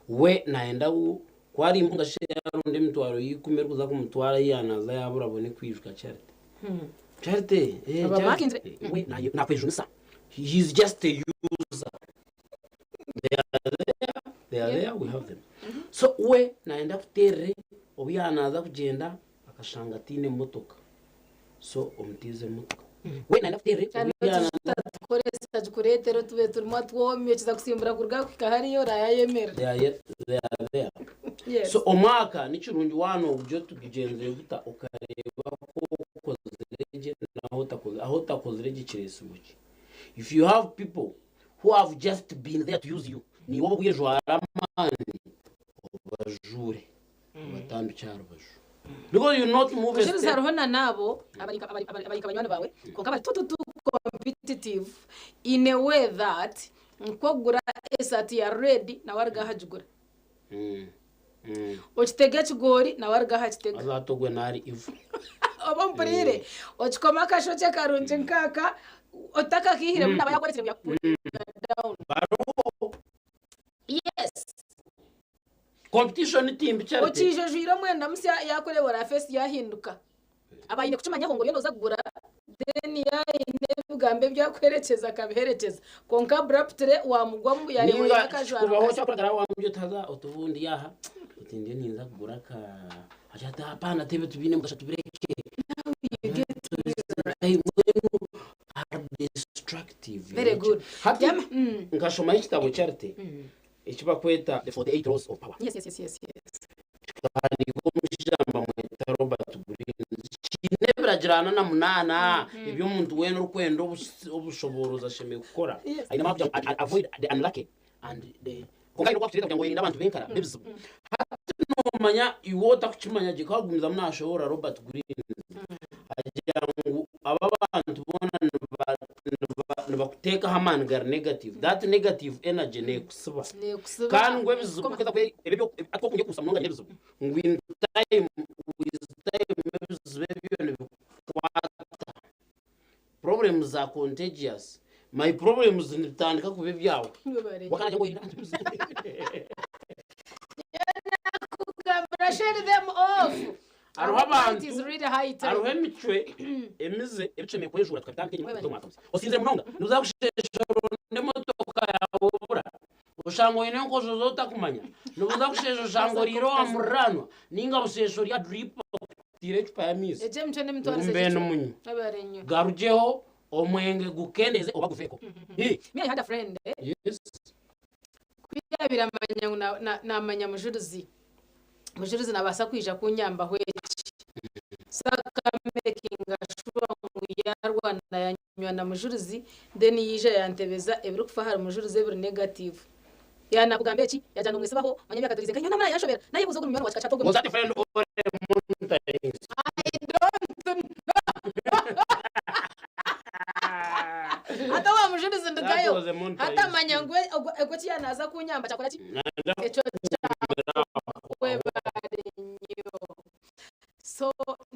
We nayenda ngu ku ari ngashe yaronda emitwaro y'ikumi erikuza kumutwara ahi yanaza yabura abone kwijuka Charity. Charity, eh, Aba Charity, bakinzire. we nakwejunisa. He is just a user. They are there, they are there, we have them. So we nayenda kuterere obu yanaza kugyenda akashanga ataine motoka. So omutiize emotoka. We nayenda kuterere Kandi obu yanaza Tukoresa gikureetera otube turimu atwomyo kiza kusimbura kuruga kuhika hariya oraayayemera. They are, they are there. Yes. So omwaka ni kirungi waana oburyo tugugyenzire guta okareeba ku okozire gye n'ahu otakozire ahu otakozire gye kireetsirwe ki. If you have people who have just been there to use you, niiwe oba obwire jwara amaani obajuure obatambikye aha rubaju because you not move a Oshiriza step. hariho na n'abo abari nka abari abari abari nka banywani baawe kwonka bari too too competitive in a way that nk'okugura esaati ya red nawe aruga aha agigura. Okitega ekigoori nawe aruga aha akitega. Haza hati ogwe naari ivu. Oba ompuriire? Okikoma akashokye karungi nk'aka otakakaihiremu naaba yaakworekire ngu yakupuringa down. Bariho. Yes. Competition timbi Charity. Okiija ojwaire omwenda musya yaakureeba ora face yaahinduka. Aba aine kukimanyaho ngu oriyo nooza kugura then yaayenda ebigambo ebi arikuherekyeza akabiherekyeza kwonka abruptly waamugwamu yaareeba oine Ninga akajwaro kikubaho kasya. kyakuragara wamubwira oti haza oti obundi aha oti ndiyo ninza kugura aka agira ati hapana tebe tubiine mugasha tubireke. You get Mbwenu hari the destructive in Very nature. good. Hati Yama-. Nkashomaho ekitabo, Charity, ekibakweta The 48 Laws of Power. Kikahandiikwa omushaija bamweta Robert Greene. Kiine ebiragiro 48 eby'omuntu weena orikwenda obushoboorozi ashemereire kukora. Aine amaani kugira ngu avoid the unlucky and the, kwonka aine oku akukireeta kugira ngu oyerinde abantu b'enkara b'ebizibu. Hati noomanya iwe otakukimanya gye, ku agumizamu naashoboorora Robert Greene agira ngu aba abantu boona nibakuteekaho amaani gari negative. That negative energy neekusiba. Neekusiba. Kandi ngu ebizibu ebyo atwokunye kuusa munonga n'ebizibu ngu in time, with time, ebizibu ebyo nibikukwata. Problems are contagious. My problems nibitandika kuba ebyawe. Wakanagira ngu oyerinde abantu b'ebizibu. Kugambira share them off. Hariho abantu It is really high time. hariho emicwe, emize ebitushemeye kwejura tukabitandika enyima omwaka musa. Osinzire munonga, nuza kushesha n'emotoka yawe obura oshanga oine enkojo zotakumanya, nibuza kushesha oshanga oriire owa muriranwa ninga bushesha orya drip bakutiire ecupa y'amaizi. Egyo emicwe n'emitwarize. Ngumbe n'omunywa. Ebare nnyo. Garugyeho omwenge gukendeze oba guveko. Me, I had a friend, eh? Kwiyabira amanya ngu namanya Mujurizi, Mujurizi nabaasa kwija kunyambaho eki, so akamakinga sure ngu yarwana yanywa na Mujurizi, then yija yantebeza ebirikufa ahari Mujurizi ebiri negative. Yanakugamba eki yagira ngu mwesibaho manya ebyakaturize nka namara yanshobera nayebuuza ogu ni munywani wa kika kya Togo. Was that a friend or a monitoring? I don't know. Hata wa Mujurizi ndugayo. That was a monitoring. Hata manya ngu egwe ki yanaza kunyamba kyakora ki ekyo webare nnyo. So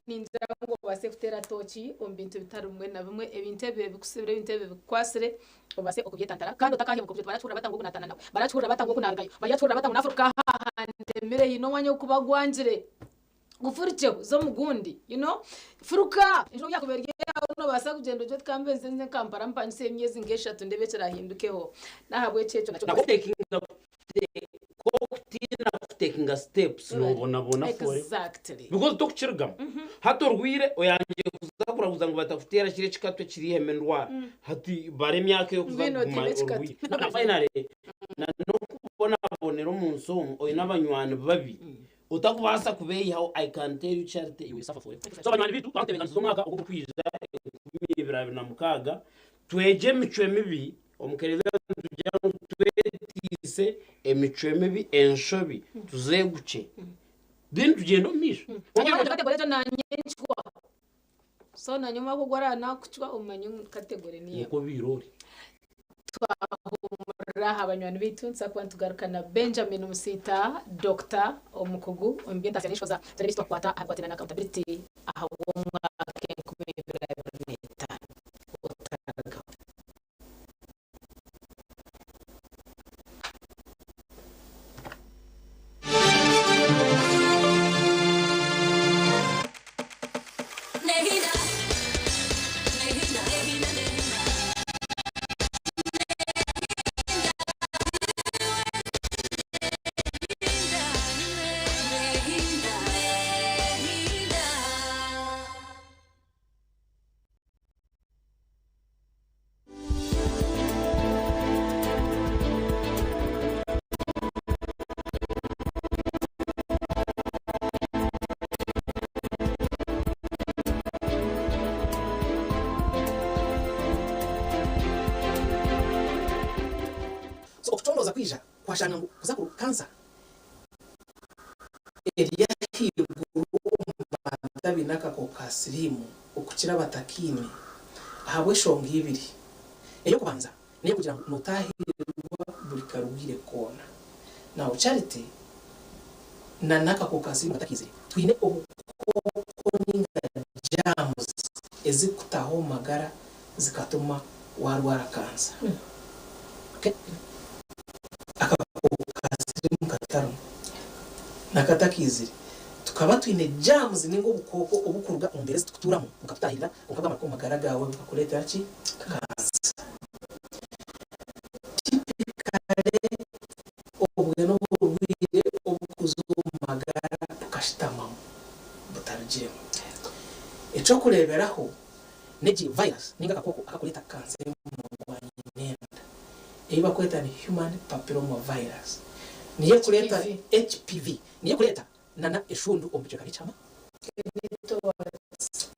ningira ngu obaase kuteera tooki omu bintu bitari bimwe na bimwe, ebintu ebyo ebikusibire, ebintu ebyo ebikukwasire, obaase okubyetantara kandi otakahemuka. Obyo barakihurira bata ngu ogu natana nawe? Barakihurira bata ngu ogu narugayo? Barakihurira bata ngu nafuruka aha ntemire hiine omwanya ogw'okuba gwangire gufurukyeho z'omugundi? Furuka enjura yakuba eri aho, nobaasa kugyenda ogye tukambe nze nze Kampala mpangise emyezi nk'eshatu ndebe ekirahindukeho. Nahabwekyo ekyo nakyo Nakutekinga kokutiina kutekinga steps, nobonabona forever. Because tokukirigamu. Hati orwire oyangiye kuza kuraguza ngu batakuteera kiri ekikatu ekiriihema endwara. Hati bara emyaka ey'okuza Mbwenu kuguma oteeme ekikatu. orwire. Na finally, na n'okubonabonera omu nsi omu oine abanywani babi otakubaasa kubeeyihaho, I can tell you, Charity, you will suffer forever. So abanywani bitu twatebeekanisiza omwaka ogurikwija 2026, twegye emicwe mibi omu kereziya, tugira ngu twetiise emicwe mibi, enshobi tuzeegukye, then tugyende omu maisho. Category egyo nanye ncwa, so nanye omwaka ogu aranakucwa omanye ngu category niyo. Niko birori. Twahumurira aha banywani baitu, nituza kuba nitugaruka na Benjamin Musiita, doctor omukugu omu by'entaasya n'enshoza, turebe eki twakukwata aha bikwatiraine na accountability aha w'omwaka 2025. Otagarukaho. So okucondooza kwija kwashanga ngu kuza ku kansa eri ahaiguru omu bantu abaine akakooko ka siriimu okukira abatakiine ahabw'enshonga ibiri. Ey'okubanza n'ey'okugira ngu nootaahirirwa buri karwaire koona. Now Charity na n'akakooko ka siriimu katakiizire, twine obukooko ninga germs ezikutaha omu magara zikatuma warwara kansa. Okay? Akakooko ka siriimu katarimu nakatakiizire, tukaba twine germs ninga obukooko obukuruga omu mbeera ezi tukuturamu bukatutahirira, kwonka bwamara kuba omu magara gaawe bukakureetera ki? Kansa. Typically obwe n'oburwaire obukuza omu magara bukashutamamu butarugiremu. Eky'okureeberaho n'egi virus ninga akakooko akakureeta kansa y'omunwa. Ei bakweta ni human papilloma virus. Niyo ekureeta HPV. Niyo ekureeta nana eshundu omu bicweka by'ekihama. Genital warts.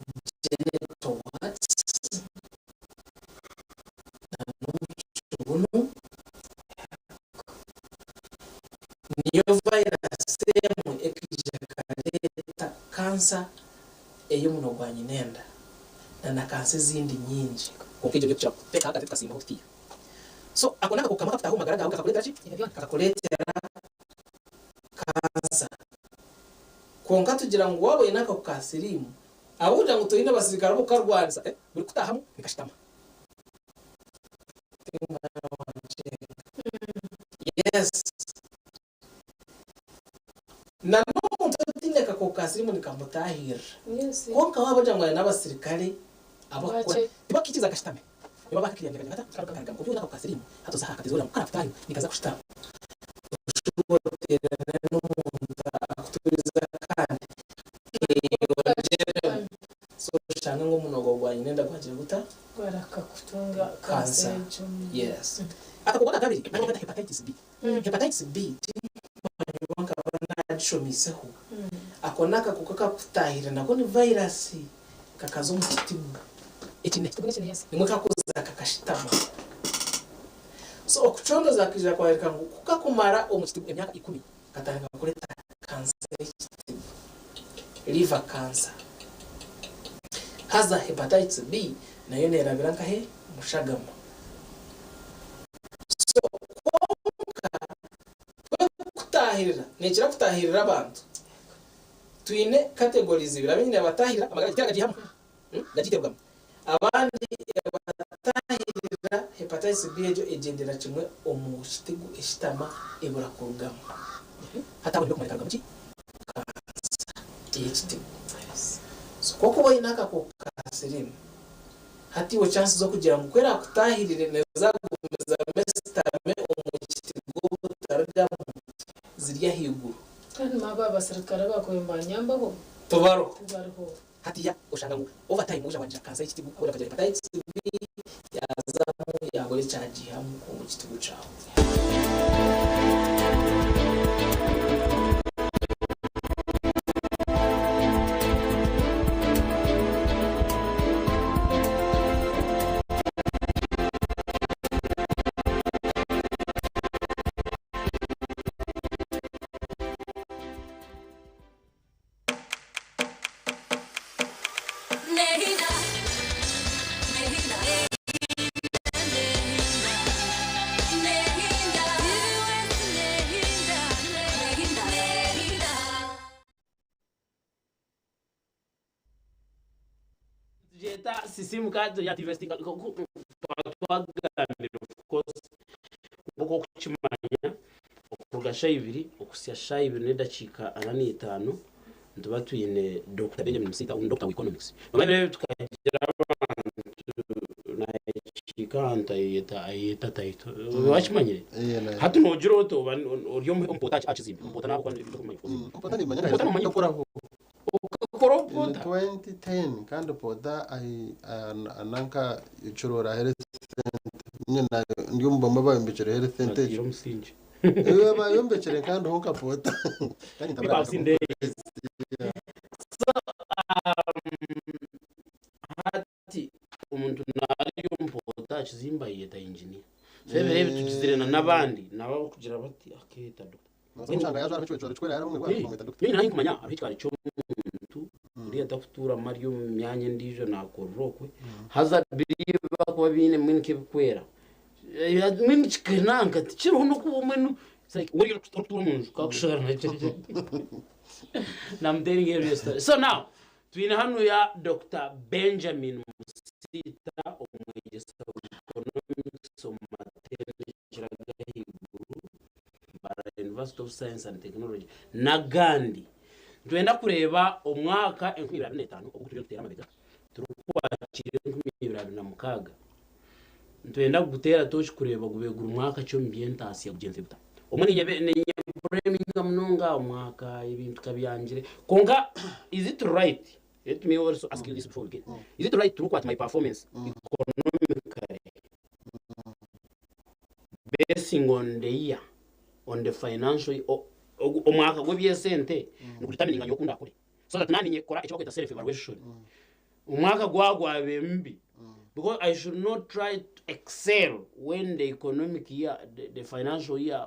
Nana omu kibunu. Niyo virus emwe ekaija ekareeta kansa ey'omunwa gwa nyinenda nana kansa ezindi nyingi. Kwonka egyo niyo tukira kuteeka ahagati tukasimbaho tutiiha. So ako n'akakooko kamwe akakutaaha omu magara gaawe kakakureetera ki? Kakakureetera kansa. Kwonka tugira ngu waaba oine akahuka ka siriimu, ahabw'okugira ngu toine basirikare b'okukarwanisa, buri kukutaahamu nikashitama. Yes. Na n'omuntu otaine kakooko ka siriimu nikamutaahirira. Kwonka waaba ogira ngu aine abasirikare abakukora, tibakiikiriza kashitame. Nibaba bakakiriya ngu kata karugamu. Kwonka oine akakooko ka siriimu, hati oza aha kateezi oreba ngu karakutaayo, nikaza kushutama. Oshube oteerane n'omuntu akuturize akandi keyongyeremu. So oshange ngu omunwa gwawe gwa nyina enda gwagira guta? Gwarakakutunga kansa Kansa. egyo. Yes. Akakooko aka kabiri nako baketa hepatitis B. Hepatitis B tinkimanya oba nkaba nagishomiiseho. Ako n'akakooko akakutaahirira nako ni virus kakaza omu kitigu. Ekine nimwo kakuza kakashitama. So okucondoza kukaija kworeka ngu kukakumara omu kitigu emyaka ikumi katandika kureeta kansa y'ekitigu, liver cancer. Haza hepatitis B nayo nerabira nkahe? Omu shagama. So kwonka twe kutaahirira neekira kutaahirira abantu. Twine categories ibiri, abaingi nibataahirira amagara gitera gagiihamu, gagiiterugamu. Abandi ebataahirira hepatitis B egyo egyendera kimwe omu kitigu eshitama ebura kurugamu. Hati aho nibwo ekumara ekarugamu ki? Kansa ey'ekitigu. So ku orikuba oine akakooko ka siriimu, Hati iwe chance z'okugira ngu ku erakutaahirire neeza kugumizamu esitame omu kitigo obutarugamu ziri ahaiguru. Kandi n'abo abasirikare abakubaire nibanyambaho Tibariho. tibariho. Hatiya oshanga ngu over time oija wagira kansa y'ekitigo ahabw'okugira okagira hepatitis B yaazamu yaakora ekyagiihamu omu kitigo kyawe. Tugyeta sisimuka turi twagambire of course nk'oku orikukimanya okuruga shaaha ibiri okuhitsya shaaha ibiri n'edakiika ana n'eitaano nituba twine Dokita Benjamin Musiita ou Dokita wa Economics. Nomanya ebiro ebi tukagira abantu nakiika ahantu ayeyeta ayeyeta title. Wakimanyire? Hati nogira ota oba ori omupoota aha kizimbe. Omupoota naaba okumanya. Omupoota nimanya Omupoota nomanya. Okoraho. Okakora obupoota? In 2010 kandi poota nanka Kirora Health Center. Nyine ndi omu bamwe abayombekire Health Center egyo. Batiire omusingi. Bayombekire kandi ho nka poota. Kandi People have seen days. So, hati omuntu naarya omupoota aha kizimbe ayeyeta engineer. So ebiro ebi tugizire na n'abandi nabo abarikugira bati akeeyeta doctor. Nyowe naanye nkumanya hariho ekikaari ky'omuntu oriya atakutuuramu ari omu myanya endiijo naakorera okwe haza biriya ebi barikuba baine mbwenu nk'ebikwera mbwenu kikananka tikiriho n'okuba mbwenu it's like oriya orikutuura omu nju kakushara I'm telling you a story. So now twine hanu ya Dokita Benjamin Musiita omwegyesa wa economics omu matendekero ag'ahaiguru Mbarara University of Science and Technology n'agandi. Nitwenda kureeba omwaka 2025 ogu turiyo nituteera amabega turikwakiira 2026. Nitwenda kuguteera tooki kureeba gube guri mwaka ki omu by'entaasya gugyenzire guta. Obumwe niinye munonga omwaka ebintu kabyangire kwonka is it right let me also ask you this before we begin is it right to look at my performance economically? Basing on the year, on the financial year, omwaka gw'eby'esente nigudetermininga nyowe oku ndakore so that naanye kora eki barikweta self evaluation. Omwaka gwaba gwabaire mubi because I should not try to excel when the economic year, the financial year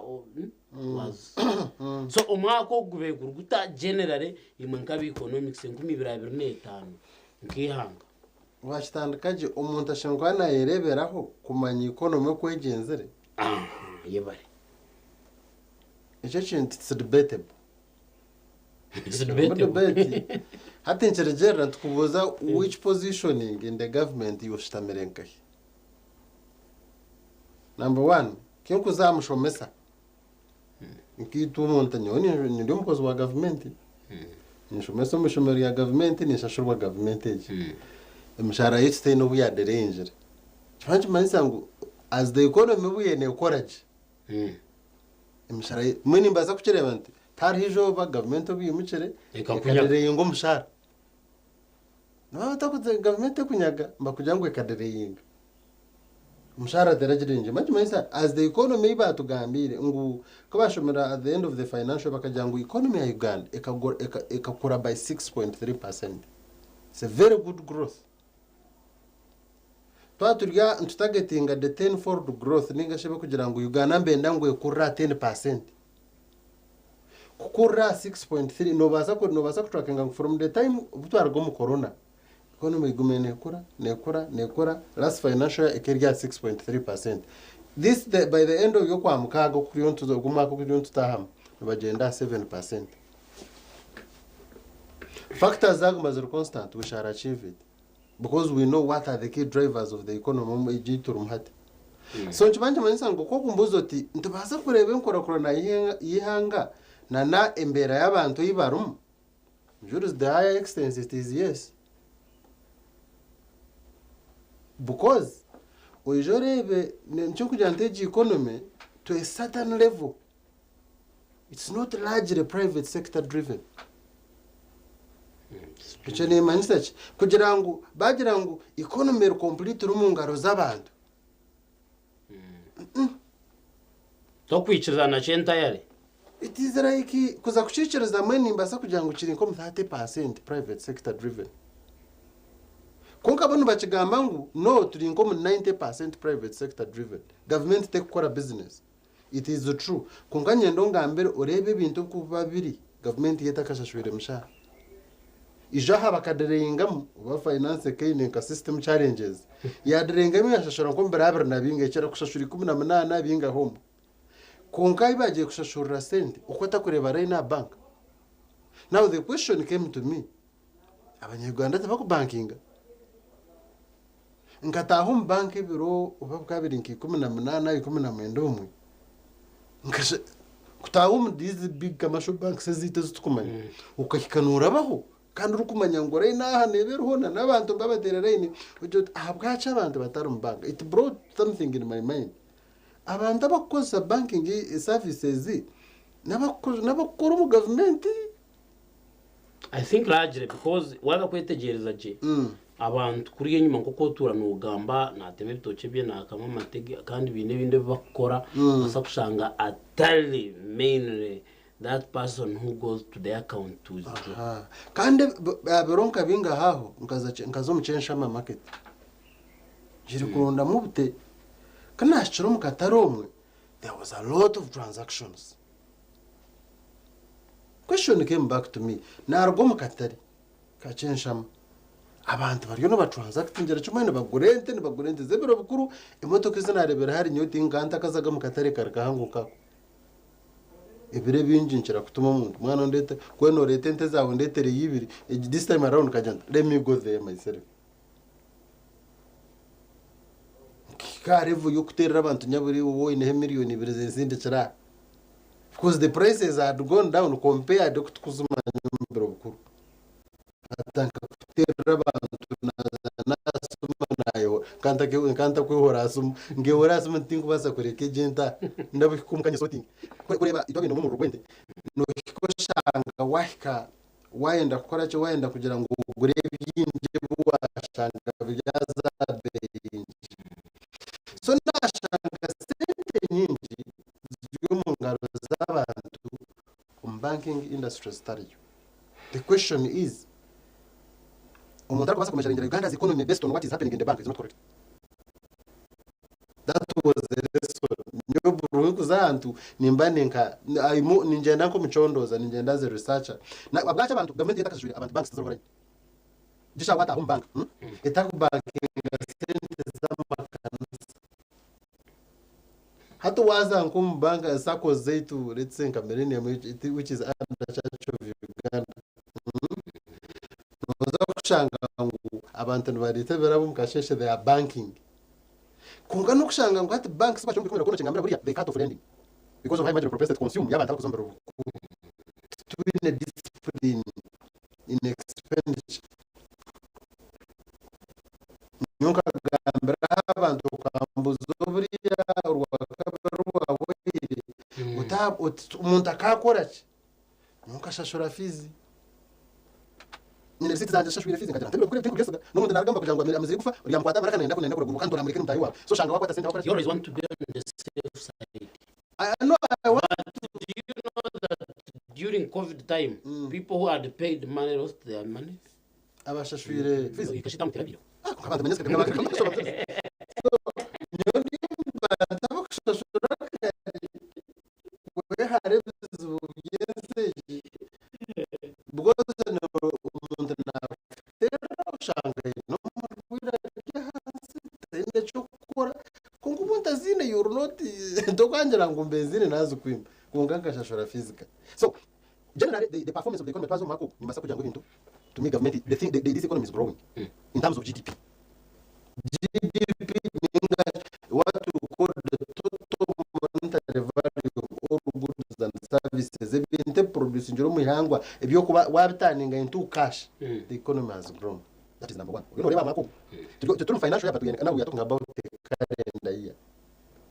was so omwaka ogu gubaire guri guta generally imwe nk'aba economics 2025 nk'eihanga? Waakitandika gye, omuntu ashemereire kuba naayereeberaho kumanya economy oku egyenzire. Yebare. Ekyo ekintu it's debatable. It's debatable. Debate. Hati nikirigiirira nitukubuuza which positioning in the government iwe oshutamire nkahi? Number one, kinkuza aha mushomesa, nkaitwe omuntu nyowe ndi omukozi wa gavumenti, ninshomesa omu ishomero rya gavumenti, ninshashurwa gavumenti egi. Emishahara yaitu teine obu yadereyingire. Nikiba nikimanyisa ngu as the economy obu eriyo neekora gye, emishahara yaitu, mbwenu nimbaasa kukireeba nti tihariho eizooba gavumenti obu eimukire Ekakunyaga. ekadereyinga omushahara. Nibaba batakuze gavumenti ekunyaga nibakugira ngu ekadereyinga. Omushahara teragirengyemu. Bakimanyisa as the economy ei baatugambiire ngu ku baashomire at the end of the financial bakagira ngu economy ya Uganda ekakura by 6.3%. It's a very good growth. Twaba turi aha nitutagetinga the ten fold growth ninga shi ebirikugira ngu Uganda nibenda ngu ekurire aha 10%. Kukurira aha 6.3 noobaasa noobaasa kutrackinga ngu from the time obu twaruga omu corona, Economy egume nekura, nekura, nekura, last financial year ekaba eri aha 6.3%. This the, by the end of y'okwamukaaga okuriyo nituza, ogu omwaka oguriyo nitutaahamu, nibagyenda aha 7%. Factors zaguma ziri constant, we shall achieve it because we know what are the key drivers of the economy omu egi ei turimu hati. So nikiba nikimanyisa ngu ku okumbuuza oti nitubaasa kureeba enkurakurana y'eihanga na na embeera y'abantu ei barimu, Jules the higher extent it is yes because oije oreebe nikyo nkugira nti egi economy to a certain level it's not largely private sector driven. Ekyo nemanyisa ki? Kugira ngu bagira ngu economy eri completely omu ngaro z'abantu. Tokwikiriza nakyo entirely. It is like kuza kukikiriza mbwenu nimbaasa kugira ngu kiri nk'omu 30% private sector driven. Kwonka bo nibakigamba ngu no turi nk'omu 90% private sector driven. Gavumenti tekukora business. It is true. Kwonka nyenda ongambire oreebe ebintu oku biba biri gavumenti yo etakashashwire mushara. Ijo aha bakadireyingamu oba finance ekaine nka system challenges yadireyingamu yashashura nk'omu biro abiri na bingahi ekira kushashura 18 bingahi omwo. Kwonka ahi bagiye kushashurira sente okwo otakureeba line aha bank. Now the question came to me, abanya Uganda tibakubankinga? Nkataaha omu bank ebiro oba bikaba biri nka 18 19 obumwe, nkasha kutaaha omu these big commercial banks ezaitu ezi turikumanya, okahika noorabaho kandi orikumanya ngu line aha neeba eriho na n'abantu nibabateera line, ogira oti ahabwaki abantu batari omu bank? It brought something in my mind. Abantu abarikukozesa banking services n'abakukora omu gavumenti. I think largely because waaza kwetegyereza gye abantu kuriya enyima nk'oku otuura noogamba naatema ebitookye bye naakama amate ge kandi baine ebindi ebi barikukora noobaasa kushanga atari mainly that person who goes to the account to withdraw. Aha. Kandi biro nka bingahi aho nkaza omu Kyenshama market ngiire kurondamu obute ku naahikire omu katare omwe there was a lot of transactions. Question came back to me, naruga omu katare ka Kyenshama, abantu bariyo nibatransactingira kimwe nibagura ente, nibagura ente z'ebiro bikuru, emotoka ezi nareebire hari nyowe tinka ntakazaga omu katare kari kahango nkako. Ebiro ebingi nkira kutuma omuntu, mwana ondeete, ku oriba noreeta ente zaawe ondeetereyo ibiri, this time around nkagira nti let me go there myself. Nkahika aha level y'okuteerera abantu nyabura iwe woineho emiliyoni ibiri zinsindikire aha. Because the prices had gone down compared oku tukuzimanya omu biro bikuru. Natandika kuteerera abantu naaza naasoma naayehora nka ntakwehora aha simu nkeehora aha simu tinkubaasa kureka egi ente aha ndabuhika omuka nyesotinge. Ku orikureeba itwe abaine omururu gw'ente noohika oshanga waahika Waayenda kukora ki? Waayenda kugira ngu ogure bingi ebi waashanga byaza beeyi. So naashanga sente nyingi. industry zitariyo. The question is, omuntu arikubaasa kumeasuringira Uganda's economy based on what is happening in the bank is not correct. That was the lesson. Nyowe buri nkuza ahantu nimba ninka I'm- ningyenda nk'omucondooza, ningyenda as a researcher. Na bwaki abantu gavumenti etakashashwire abantu banks tizirikukora Gisha wataha omu banka, Etakubankinga sente z'amakanisa. Hati waaza nk'omu banka sacco zaitu let's say nka Millennium which is under Church of Uganda. Nooza kushanga ngu abantu nibareeta ebirabo omu kasheeshe they are banking. Kwonka n'okushanga ngu hati banks bakiri omu bikumi na buriya they cut off lending because of high marginal propensity to consume y'abantu abarikuza omu biro bikuru. Titwine discipline in expenditure. Nyowe nkagambira abantu okambuza oburiya orwakabiri rwahweire omuntu akakora ki? Nyowe nkashashura fiizi. Nyine risiiti zangye zishashwire fiizi nkagira nti tinkubyesiga n'omuntu naagamba kugira ngu amazire kufa oryamukwata amaraka nayenda nayenda kuragurwa kandi toramureke n'omutaahi waawe so oshanga waakwata sente wakora ki? You always want to be on the safe side. I know I want But do you know that during COVID time, people who had paid money lost their money? Abashashwire fees. Ikashita mutera biro. Ah, konka abantu banyeseka nyowe ndi omu bantu abakushashura kare wehare ebizibu by'ensi egi because omuntu nakuteera oshanga aine omurwaire ari ahansi taine ky'okukora kwonka obu ntaziine you're not tokwangira ngu mbe nziine nazikwima kwonka nkashashura fees kare. So generally the performance of the economy twaza omu mwaka ogu nimbaasa kugira ngu ebintu to me government the thing, the, this economy is growing in terms of GDP. GDP ninga what we call the total monetary value of all goods and services ebintu ebiproducingire omu ihangwa ebyokuba wabitaninga into cash, the economy has grown. That is number one. Oyine oreeba mwaka ogu turi mu financial year, but we are, now we are talking about the calendar year.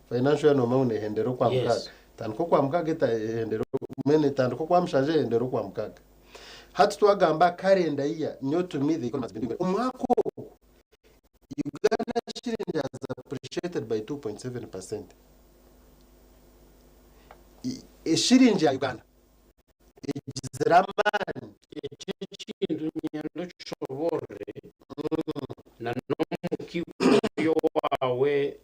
Financial year noomanya ngu neehendera okwa mukaaga. Etandika okwa mukaaga ehendera mbwenu etandika okwa mushanju ehendera okwa mukaaga. Hati twagamba calendar year, nyowe to me the economy has been doing well. Omwaka ogu Uganda shilling has appreciated by 2.7%. Eshiringi ya Uganda egizire amaani. Eki ekintu niinyenda okishoboorore na n'omukiikuyu owaawe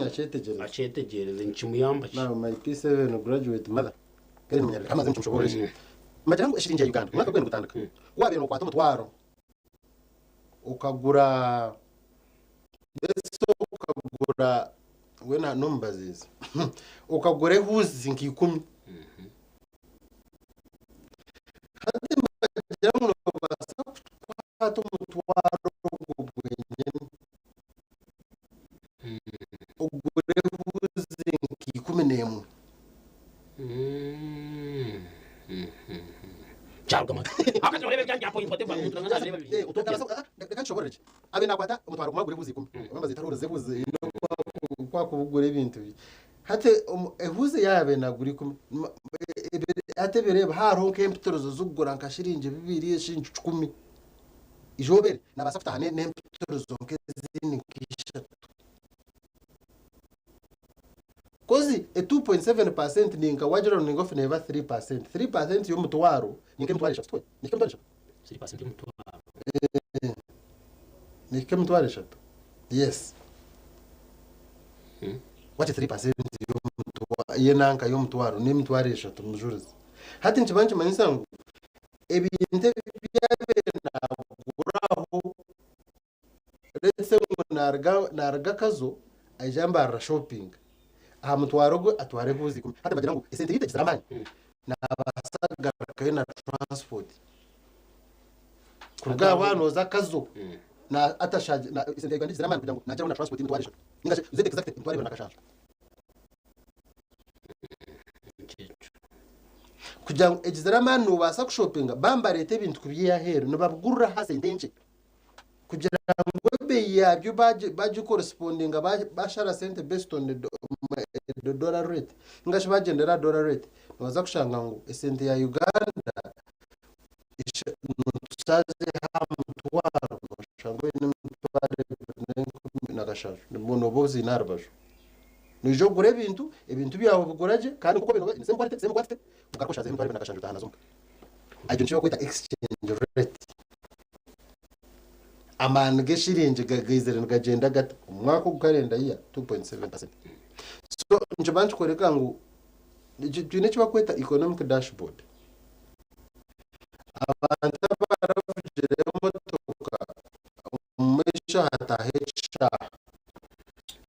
akyetegyereze. Akyetegyereze nikimuyamba ki? Now my P7 graduate mother kare nimunyarira amazi nikimushoboorora eki. Mbagira ngu eshiringi ya Uganda omwaka gwena gutandika ku waabaire nookwata omutwaro okagura let's say okagura weena n'omubaziizi okagura ehuuzi nka ikumi hati nibagira ngu noobaasa kukwata omutwaro ogwo gwenyine ogure ehuuzi nka 11. Reka nkishoboorore gye. Abe naakwata omutwaro gumwe agure ehuuzi 10. Oba mbaziita roles ehuuzi eine oku akubugura ebintu bye. Hati ehuuzi ei yaabaire naagura 10, hati ebiro ebi hariho nk'empitirizo zikugura nka shiringi 2, eshiringi 100. Eizooba eri naabaasa kutaaha n'empitirizo nk'ezindi nk'ishatu. Kozi e 2.7% ni nka wagira ngu ninga neeba 3%. 3% y'omutwaro ni nk'emitwaro eshatu tikwe? Nihika emitwaro eshatu? 3% y'omutwaro. Nihika emitwaro eshatu. Yes. Waaki 3% y'omutwaro y'enanka y'omutwaro n'emitwaro eshatu mujurizi. Hati nikiba nikimanyisa ngu ebintu ebi byabaire naaguraho let's say ngu naruga naruga Kazo aija Mbarara shopping aha mutwaro gwe atwara ehuuzi 10. Hati nibagira ngu esente yaitu egizire amaani nabaasa kugarukayo na transport kuruga aho nooza Kazo na atashagi na esente ya Uganda egizire amaani kugira ngu nagyeraho na transport y'emitwaro eshatu ninga shi zete exact emitwaro ebiri na kashanju. Kugira ngu egizire amaani noobaasa kushopinga baaba nibareeta ebintu kubyiha aheeru nibabigurira aha sente nkye kugira ngu ebeeyi yaabyo bagikorespondinga bashara sente based on the dollar rate ninga shi bagyendera aha dollar rate nooza kushanga ngu esente ya Uganda notushaje aha mutwaro noshanga oine emitwaro ebiri n'enkumi na kashanju nooba oziine aha rubaju. Noija ogure ebintu, ebintu byawe obigura gye kandi nk'oku obiine same quality, same quantity, ogaruke oshazeho emitwaro ebiri na kashanju otaaha nazo omuka. Egyo nikyo barikweta exchange rate. Amaani g'eshiringi gaizire nigagyenda gata? Omu mwaka ogu calendar year, 2.7%. So nikiba nikikworeka ngu twine eki barikweta economic dashboard. Abantu abaravugire emotoka omu maisho hataaha ekishaaha.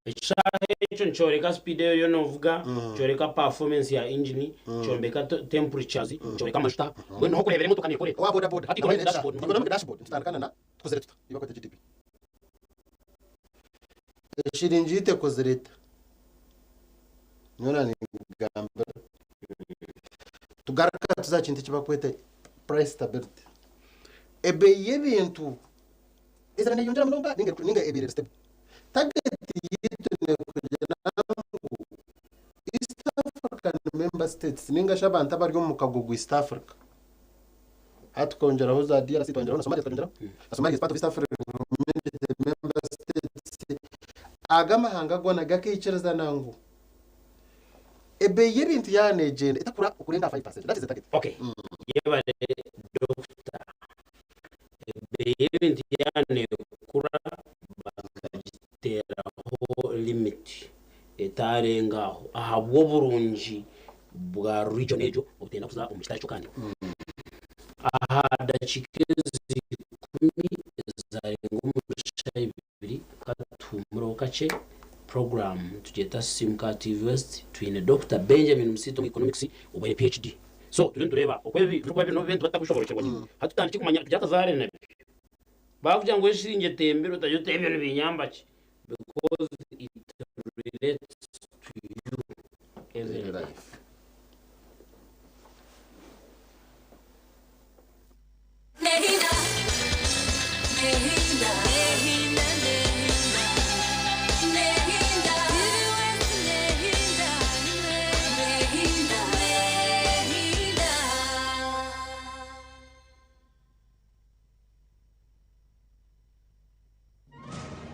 Ekishaaha ekyo nikyoreka speed ei oriyo novuga, nikyoreka performance ya engine, nikyombeka temperatures, nikyoreka amajuta, mbwenu niho orikureebera emotoka nekora eta. Owa boda boda Hati nawe economic aine dashboard. Economic dashboard nitutandika na tukozire tuta? Ei barikweta GDP. Eshiringi yaitu ekozire eta? Nyowe naaningambira. Tugaruka tuza aha kintu eki barikweta price stability. Ebeeyi y'ebintu ezire neeyongyera munonga nainga nainga ebaire eri stable. Target yaitu n'ekugira ngu East African member states nainga shi abantu abari omu mukago gwa East Africa, hati tukongyeraho za DRC, twongyeraho na Somalia tukagyongeraho, na Somalia is part of East African Community member states, aga amahanga goona gakaikirizana ngu ebeeyi y'ebintu yaaba neegyenda etakura okurenga aha 5%, that is the target. Okay, yebare Dokita. Ebeeyi y'ebintu yaaba neekura bakagiteeraho limit etaarenga aho ahabw'oburungi bwa region egyo obutenda kuza omu kitari kyo kandi. Aha dakiika ezi ikumi ezaarenga omuri shaaha ibiri ka tuhumureho kakye, puroguraamu nitugyeta Simuka TV West twine Dokita Benjamin Musiita omu Economics obwaire PhD. So turiyo nitureeba oku ebi birikuba biri n'obu ebintu batakushoboorokyerwa gye. Hati tutandikye kumanya tugire akazaare nabyo. Baakugira ngu eshiringi etembire otagira oti ebyo nibinyamba ki because it relates to you every day.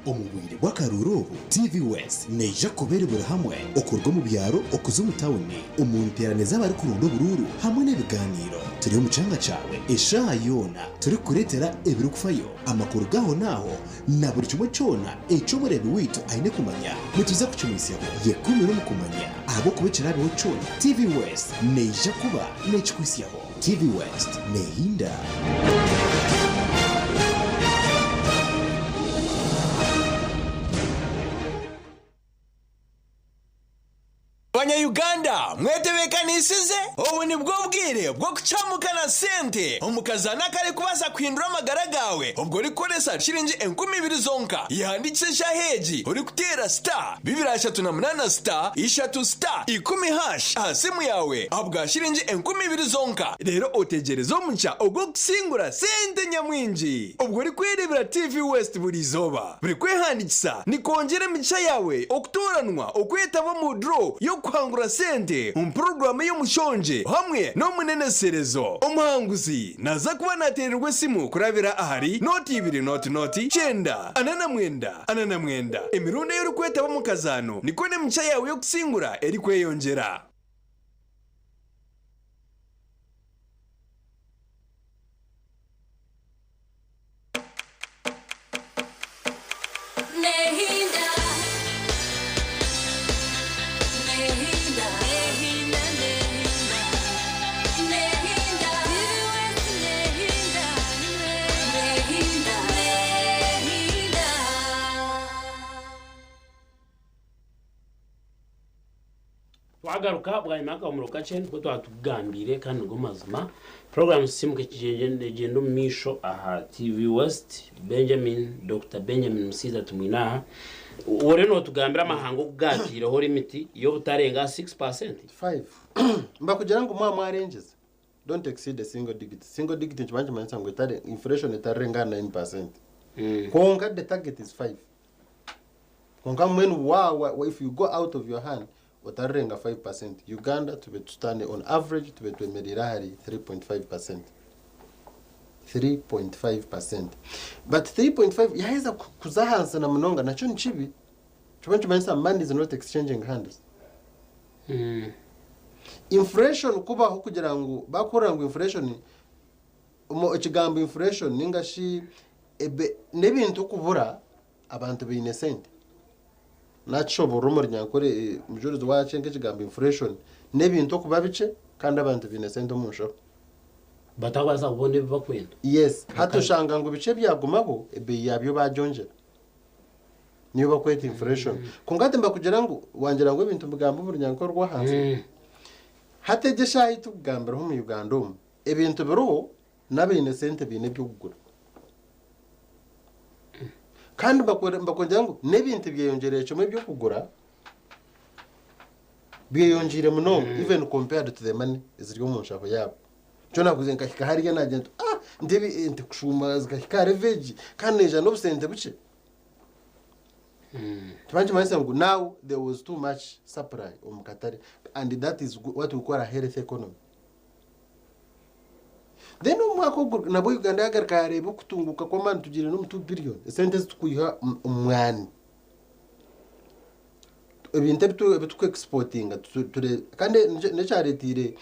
Omu bwire bw'akaruuru obu, TV West neija kuba eri buri hamwe okuruga omu byaro okuza omu tauni, omu nteerane z'abarikuronda oburuuru hamwe n'ebigaaniiro. Turi omu kyanga kyawe eshaaha yoona turikukureetera ebirikufayo, amakuru g'ahonaaho na buri kimwe kyona eki omureebi waitu aine kumanya. Nituza kukimwitsyaho. Yekuumire omu kumanya ahabw'okuba ekiraabeho kyona, TV West neija kuba neekikuhitsyaho. TV West neehinda. Banya-Uganda mwetebeekanisize? Obu nibwo bwire bw'okucamuka na sente omu kazaano akarikubaasa kuhindura amagara gaawe obwo orikukoresa shilingi 2000 zonka. Yehandiikise eshaaha egi orikuteera star 238 star ishatu star ikumi hash aha simu yaawe ahabwa shilingi 2000 zonka reero otegyereze omugisha ogw'okusingura sente nyamwingi obwo orikwereebera TV West buri izooba. Buri kwehandiikisa nikwongyera emigisha yaawe okutooranwa okwetaba omu draw y'okuhangura sente omu puroguraamu ey'omushongye hamwe n'omuneneserezo. Omuhanguzi naaza kuba naateererwa esimu kurabira ahari nooti ibiri nooti nooti kyenda ana na mwenda ana na mwenda. Emirundi ei orikwetaba omu kazaano nikwo n'emigisha yaawe y'okusingura erikweyongyera. Twagaruka bwanyima y'akahumuro kakye nikwo twatugambiire kandi nigo mazima. Puroguramu Sisiimuka negyenda omu maisho aha TV West. Benjamin, Dokita Benjamin Musiiza tumwine aha. Oriyo nootugambira amahanga oku gaataireho limiti y'obutarenga aha 6%. Five. Nibakugira ngu mwaba mwarengyeza, don't exceed a single digit. Single digit nikiba nikimanyisa ngu etare, inflation etarirenga aha 9%. Kwonka the target is five. Kwonka mbwenu wa wa if you go out of your hand otarirenga 5%. Uganda tube tutane on average tube twemereire ahari 3.5%. 3.5%. But 3.5 yaheza kuza ahansi na munonga nakyo ni kibi. Kiba nikimanyisa money is not exchanging hands. Inflation kubaho kugira ngu bakuhurira ngu inflation Omu ekigambo inflation ninga shi ebe n'ebintu kubura abantu baine sente. Nakishoborora omu runyankore mujurizi wakye nk'ekigambo inflation n'ebintu okuba bikye kandi abantu baine sente omu nshaho. Batakubaasa kubona ebi bakwenda. Yes, hati oshanga ngu bikye byagumaho ebeeyi yabyo bagyongyera. Niyo bakweta inflation. Kwonka hati nibakugira ngu wangira ngu ebintu mbigamba omu runyankore orw'ahansi. Hati egi eshaaha ei turikugambiraho omu Uganda omu, ebintu biriho n'abaine sente baine eby'okugura. Kandi nibakwongyera ngu n'ebintu byeyongyereire kimwe eby'okugura, byeyongyeire munonga even compared to the money eziri omu nshaho yaabo. Nikyo naakuze nkahika hariya naagira nti ah nti ebi nti kushuuma zikahika aha level egi kandi naija n'obusente bukye. Kiba nikimanyisa ngu now there was too much supply omu katare and that is what we call a healthy economy. Then omu mwaka ogu nabwo Uganda yagaruka yareeba okutunguuka kw'amaani tugiire n'omu 2 billion esente ezi tukwiha omu mwani. Ebintu ebi turi exportinga kandi n'ekyareteire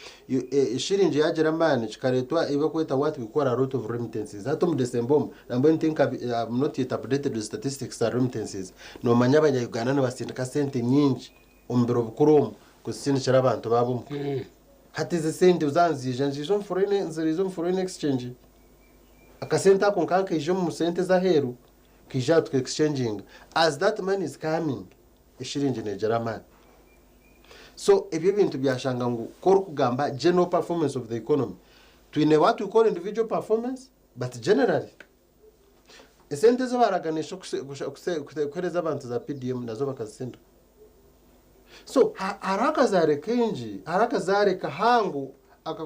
eshiringi yagira amaani kikareetwa ebi barikweta what we call a lot of remittances. Hati omu December omu nambwenu tinka I'm not yet updated with statistics za remittances. Noomanya abanya Uganda nibasindika sente nyingi omu biro bikuru omu kuzisindikira abantu baabo omuka. Hati ezi sente zaaba niziija niziija omu foreign niziija omu foreign exchange. Akasente ako nka nkaija omu sente ez'aheeru kaija aha tuka exchanginga. As that money is coming, eshiringi neegira amaani. So ebyo ebintu byashanga ngu ku orikugamba general performance of the economy, twine what we call individual performance but generally esente ezi baaraganisha kuheereza abantu za PDM nazo bakazisindika. So hariho akazaare kaingi, hariho akazaare kahango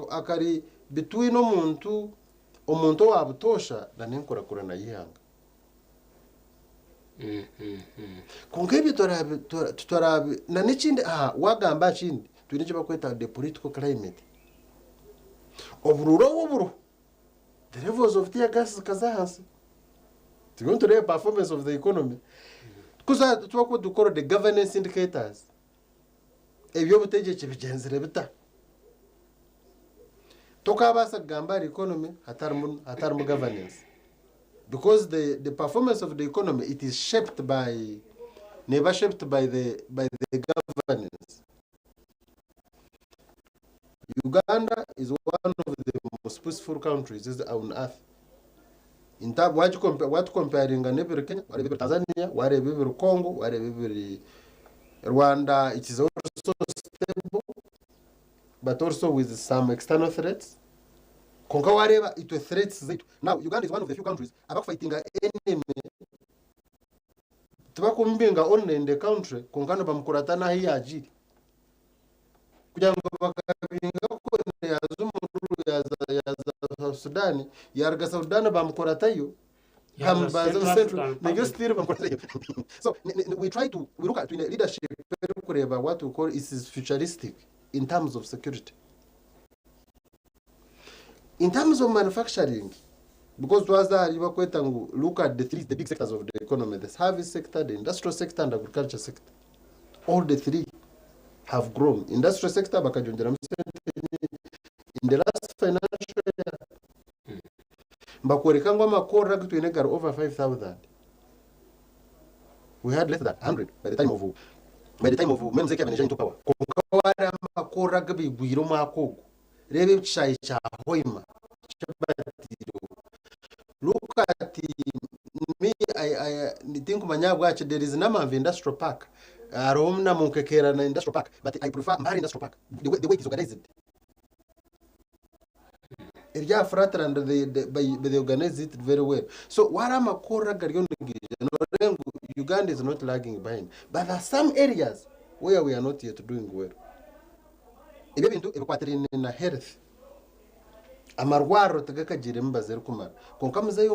akari between omuntu omuntu owa butoosha na n'enkurakurana y'eihanga. Kwonka ebyo tutarabi na n'ekindi aha waagamba aha kindi twine eki barikweta the political climate. Oburuuru obu oburiho the levels of tear gas zikaza ahansi. Turiyo nitureeba performance of the economy. Kuza tuba tukora the governance indicators. Eby'obutegyeki bigyenzire bita? Tokaabaasa kugamba ahari economy hatarimu hatarimu governance because the the performance of the economy it is shaped by neeba shaped by the by the governance. Uganda is one of the most peaceful countries is on earth. In term, watukomparinga n'ebiri Kenya, wareeba ebiri Tanzania, wareeba ebiri Congo, wareeba ebiri Rwanda, it is also stable but also with some external threats. Kwonka wareeba itwe threats zaitu. Now Uganda is one of the few countries abakufightinga enemy tibakumubinga only in the country kwonka nibamukurata n'ahu yaagiire. Kugira ngu bakabinga ku yaaza omururu yaaza yaaza South Sudan, yaaruga South Sudan bamukuratayo Yaaza baza Central Central African nayo Republic. still bamukuratayo. So we try to we look at twine leadership erikureeba what we call it is futuristic in terms of security. In terms of manufacturing, because twaza ahari bakweta ngu look at the three the big sectors of the economy, the service sector, the industrial sector and agriculture sector. All the three have grown. Industrial sector bakagyongyeramu sente nyingi. In the last financial year, mbakworeka ngu amakorero agu twine gari over 5,000. We had less than 100 by the time of by the time of Mzee Kevin into power. Kwonka wareeba amakorero agu baigwire omwaka ogu, reeba ekishaayi kya Hoima kyabatiireho. Look at me, I, I, tinkumanya ahabwaki there is Namanve Industrial Park, hariho na Munkekerana Industrial Park, but I prefer Mbare Industrial Park, the way it is organized. Eri aha Flatland, they, they organize it very well. So wari amakorero agariyo nigaija, noreeba ngu Uganda is not lagging behind, but there are some areas where we are not yet doing well. Ebyo ebintu ebikwatiraine na health, amarwariro tigakagiire emibazi erikumara. Kwonka muzeeyi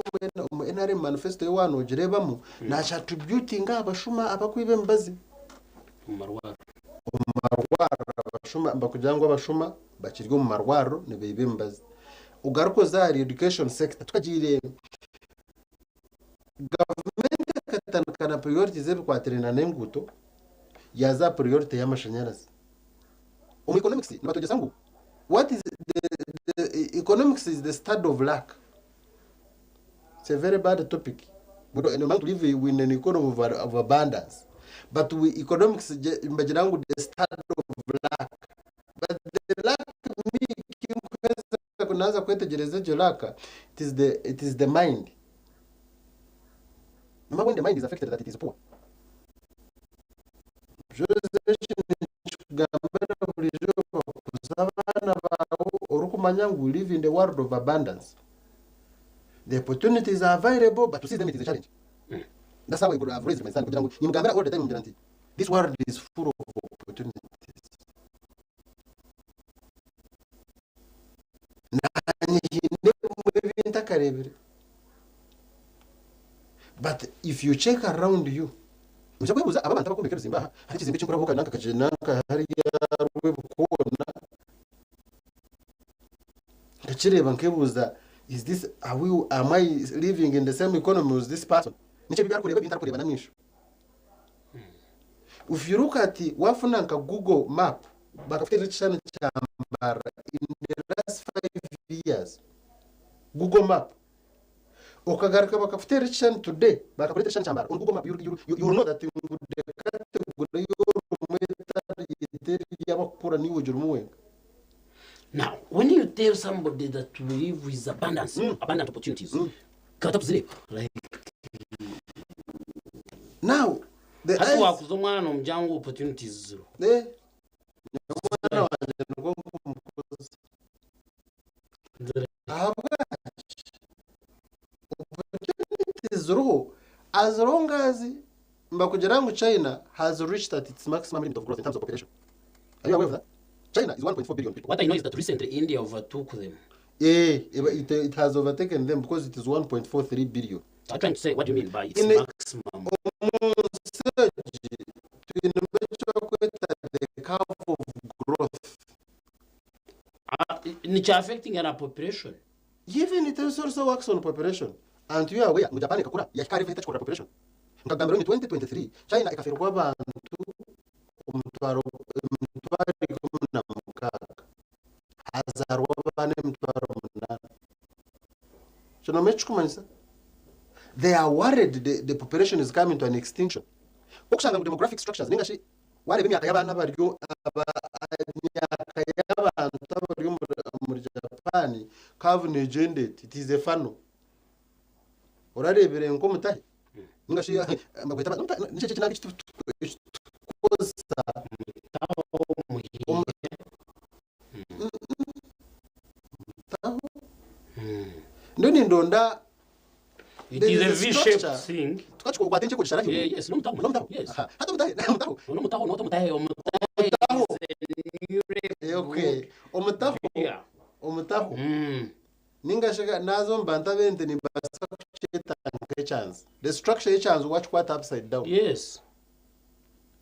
omu NRM manifesto ye waaba noogireebamu, naaki attributinga aha bashuma abakwiba emibazi. Omu marwariro. Omu marwariro abashuma, nibakugira ngu abashuma bakiri omu marwariro nibaiba emibazi. Ogaruke oze ahari education sector, tukagiire gavumenti ekatandika na priorities ebikwatiraine n'enguuto, yaaza aha priority y'amashanyarazi. Omu economics nibatwegyesa ngu what is the, the Economics is the study of luck. It's a very bad topic. We don't, no, live in an economy of abundance. But we economics mbagira ngu the study of luck. But the luck me kinkweza kunaza kwetegereza egyo luck, it is the mind. Remember when the mind is affected that it is poor. Nikikugambira burijo kuza abaana baawe orikumanya ngu we live in the world of abundance. The opportunities are available but to see them it is a challenge. That's how I have raised my son kugira ngu nimugambira all the time ngira nti this world is full of opportunities. Nanye hiine ebimwe ebi ntakareebire. But if you check around you, noija kwebuuza aba abantu abarikwombeka ebizimbe aha, hariho ekizimbe eki nkurabaho nanka nanka hariya Rwebukona, nkakireeba nkebuuza is this, are we, am I living in the same economy with this person? Niki ebi arikureeba ebi ntarikureeba n'amaisho? If you look at, waafuna nka Google map, bakakuteerera ekishushani kya Mbarara in the last 5 years, Google map, okagaruka bakakuteera ekishushani today, bakakureetera ekishushani kya Mbarara on Google map, you will know that ngu the category y'orimu etari ey'abakukura niiwe ogirimu wenka. Now, when you tell somebody that we live with abundance, abundant opportunities, kata kuzireeba. Like, Now, the hati eyes- wakuza omwana nomugira ngu opportunities ziriho. Eh, omwana wangye nigwo nkumukuza. Ahabwaki? Opportunities ziriho as long as mbakugira ngu China has reached at its maximum limit of growth in terms of population. Are you aware of that? China is 1.4 billion people. What I know is that recently India overtook them. Eh, it has overtaken them because it is 1.43 billion. I'm trying to say, what do you mean by its maximum? Omunsi twine ekyokweta the curve of growth. Nichi affecting our population. Even it also works on population. And you are aware, ngu Japan ekakura yahika level etakikorera population. Nkagambira in 2023 China ekaferwa abantu 16,000, hazaarwa abaana 800,000. Kino ekikumanyisa they are worried the population is coming to an extinction. Okushanga ngu demographic structures ninga shi wareba emyaka y'abaana baryo emyaka y'abantu abari omuri Japan curve negenda eti, it is a funnel. Orarebire nk'omutahe ninga shi bagweta nikyo ekinanga ekitukozesa mutaho ndo nindonda. It There is is a a V-shaped structure. thing. Tukakikwata nkikushara. Yeah, yes, no mutaho. No mutaho. Yes. Aha. Hata mutahe, mutaho. No mutaho, not mutahe, omutahe. Omutaho. Is a new Okay. Omutaho. Yeah. Omutaho. Ninga shaka nazo mbantu abente nimbasa kukyeta nk'ekyanzi. The structure y'ekyanzi wakikwata upside down. Yes.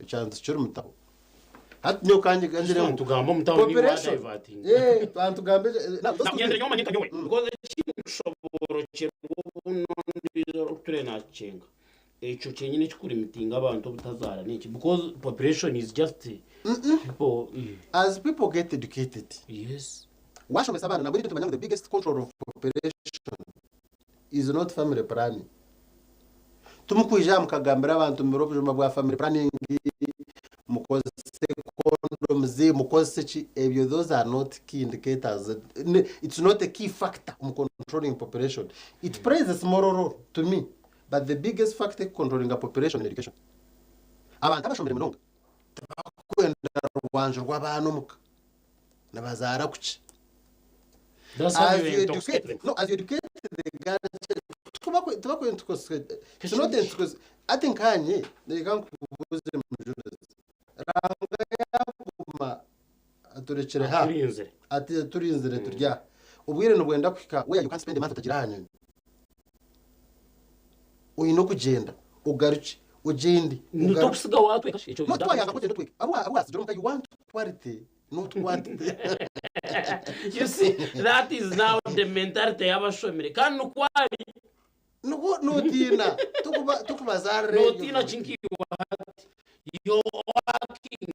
Ekyanzi kiri mutaho. Hati nyo kanje kanjire So, tugamba omutaho ni Population. diverting. Eh, bantu gambe na Now, nyenda nyoma nyenda nyowe. Because ekintu buno turena kyenga. Ekyo kyenyine kikulimitinga abantu obutazaara niki because population is just people. As people get educated. Yes. Washomesa abaana nabwo tumanya ngu the biggest control of population is not family planning. Tumukwija mukagambira abantu mubiro obujuma bwa family planning, mukozese condoms, mukozese ki ebyo, those are not key indicators. It's not a key factor mu controlling population. It plays a small role to me, but the biggest factor controlling a population is education. Abantu abashomere munonga tibakwenda rwanja rw'abaana omuka nibazaara kuki. That's how As you you intoxicate educate them. No, as you educate the girl, tuba intoxicate, it's not intoxicate. Ati nkanye reka nkubuze, mujulizi ranga yaguma aturekere ha Aturinzire. Ati turinzire turya ubwire nibwenda kuhika where you can't spend a month utagira aha nyonyi, oyine okugenda ugaruke ugende ugaruke. Nitokusiga watweka ekyo. No, twayanga kugenda tweka abo abo asigira you want quality, not quantity. You see, that is now the mentality y'abashomere kandi nukwari. Nuko notiina tukuba tukubazarire. Notiina kinkiwa hati you're working,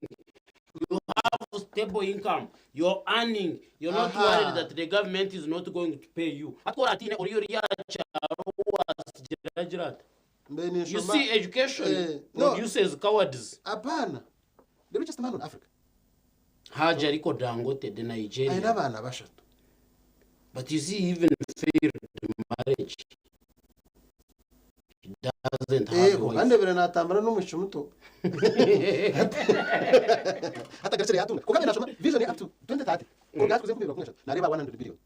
you have stable income you're earning you're not Aha. worried that the government is not going to pay you hati ku oratiine oriyo ori aha kyaro waasigira agira ata Mbe you ninshoma see education Eh, no. produces cowards Hapana. The richest man on Africa. Haji ariko Dangote the Nigerian Aine abaana bashatu. But you see even failed marriage. He doesn't have Yego, wife. kandi ebire natambura n'omwishiki muto. Hati agarutsire yatunga. Kwonka mbere nashoma vision ye up to 2030. Kuruga hati kuza 2030 nareeba 100 billion.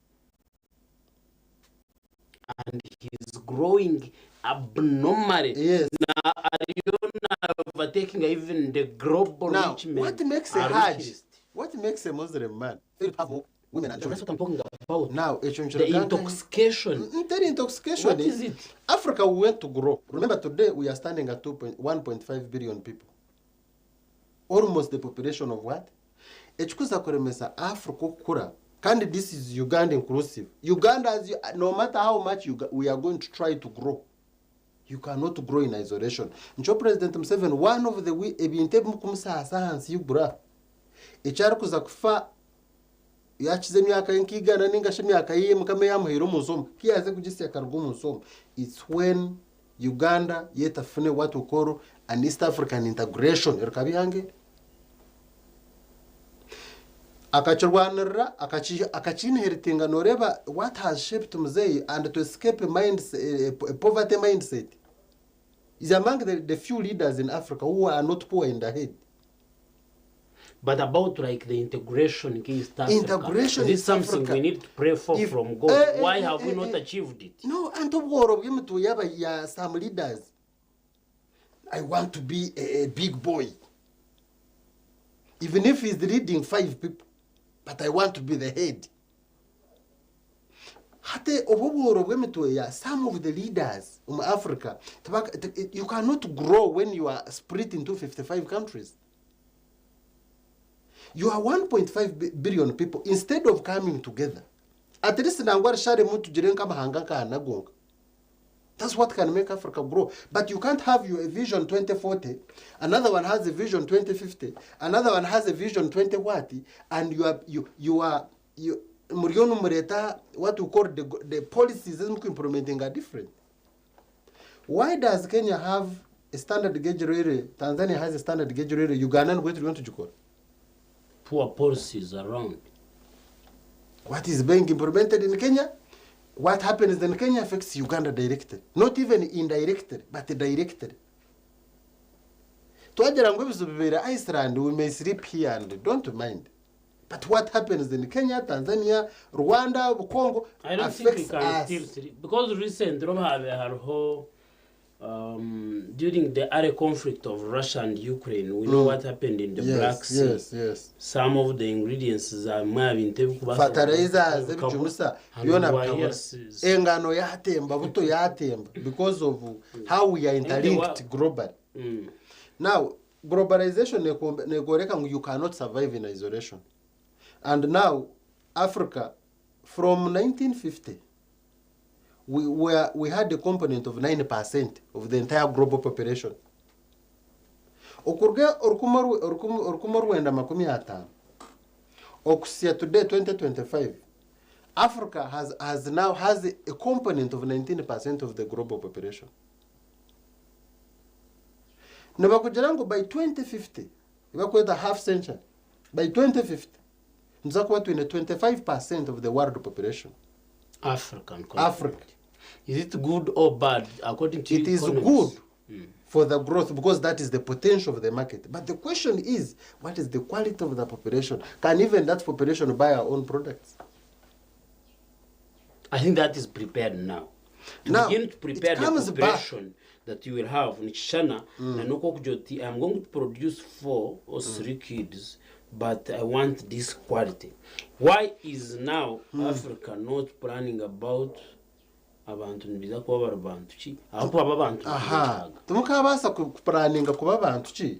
And he's growing abnormally. Yes. Na ariyo na overtaking even the global Now, rich men. what makes a are Hajj? richest. What makes a Muslim man fail to have more women and That's children? what I'm talking about. Now, ekyo The intoxication. Nteri intoxication. What is it? Africa, we went to grow. Remember, today we are standing at 1.5 billion people. Almost the population of what? Ekikuza kuremesa Africa okukura. Kandi this is Uganda inclusive. Uganda, as you, no matter how much you, we are going to try to grow, you cannot grow in isolation. Nikyo President Museveni, one of the ebintu ebirikumusaasa ahansi y'igura, eki arikuza kufa yakiza emyaka ye nk'igana ninga shi emyaka ye Mukama eyamuhaire omu nsi omu, ku yaaze kugisya akaruga omu nsi omu, it's when Uganda yetafune what we call an East African integration rikaba eihanga eri. Akakirwanirira, akakiinheritinga nooreeba what has shaped Muzei and to escape a, mind, a poverty mindset. Is among the few leaders in Africa who are not poor in the head. But about like the integration in East Africa, Integration is this East something Africa. we need to pray for If- from God? Eh, eh, Why eh, have we eh, not eh. achieved it? No, anti obworo bw'emituuyo yaba ya some leaders. I want to be a big boy. Even if he's leading 5 people, but I want to be the head. Hati obwo bworo bw'emituuyo ya some of the leaders in Africa, you cannot grow when you are split into 55 countries. You are 1.5 billion people. Instead of coming together, at least nangwa risharemu tugire nk'amahanga nk'ahanagonga. That's what can make Africa grow. But you can't have your vision 2040, another one has a vision 2050, another one has a vision 20 what, and you are, you, you are, you, muriyo nimureta what we call the policies implementing are different. Why does Kenya have a standard gauge railway? Tanzania has a standard gauge railway. Uganda and where to go? Poor policies around. What is being implemented in Kenya? What happens in Kenya affects Uganda directly. Not even indirectly, but directly. Twagira ngo ebizibu bibeera Iceland, we may sleep here and don't mind. But what happens in Kenya, Tanzania, Rwanda, Congo I don't think we affects can us. still sleep. Because recently, hariho, during the early conflict of Russia and Ukraine, we know what happened in the Yes, Black Sea. yes, yes. Some of the ingredients zamwe ebintu ebikubaasa Fertilizers, ebijumusa, byona Hano bikabura. Engano yatemba, buto yatemba, because of how we are interlinked globally. Now, globalization nekoreka ngu you cannot survive in isolation. And now, Africa, from 1950, we had a component of 9% of the entire global population. Okuruga orukuma rwenda makumi ataano, okusya today 2025, Africa has now has a component of 19% of the global population. Nibakugira ngu by 2050, nibakweta half century, by 2050, nituza kuba twine 25% of the world population. African continent. Africa. Is it good or bad according to It is economics? good for the growth because that is the potential of the market. But the question is, what is the quality of the population? Can even that population buy our own products? I think that is prepared now. To Now, begin to prepare it the comes back. population that you will have in China, na nuko kugira uti, I'm going to produce 4 or 3 kids, but I want this quality. Why is now Africa not planning about abantu nibiza kuba bari bantu ki? Aho kuba abantu Aha. Timukabaasa kuplanninga kuba abantu ki?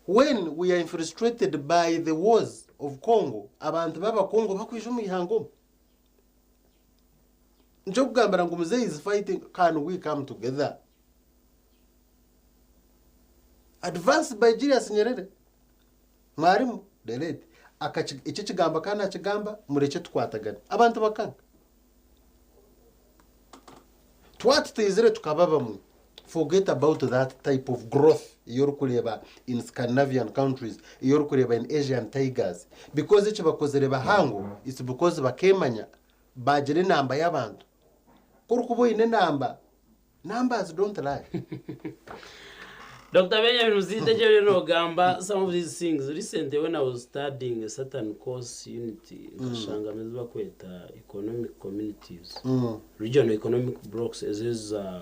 When we are infiltrated by the wars of Congo, abantu b'aba Congo bakwija omu ihanga omu. Nikyo kugambira ngu Mzee is fighting, can we come together? Advanced by Julius Nyerere. Mwalimu, the late. Akaki eki ekigambo akaba nakigamba murekye tukwatagane. Abantu bakanga. Twatutaizire tukaba bamwe, forget about that type of growth ei orikureeba in Scandinavian countries, ei orikureeba in Asian tigers because ekibakozire bahango it's because bakeemanya baagira enamba y'abantu. Ku orikuba oine enamba, numbers don't lie. Doctor Benjamin Muzite ekyo oriyo nogamba some of these things recently when I was studying a certain course unit nkashanga ezi bakweta economic communities regional economic blocks ezo eza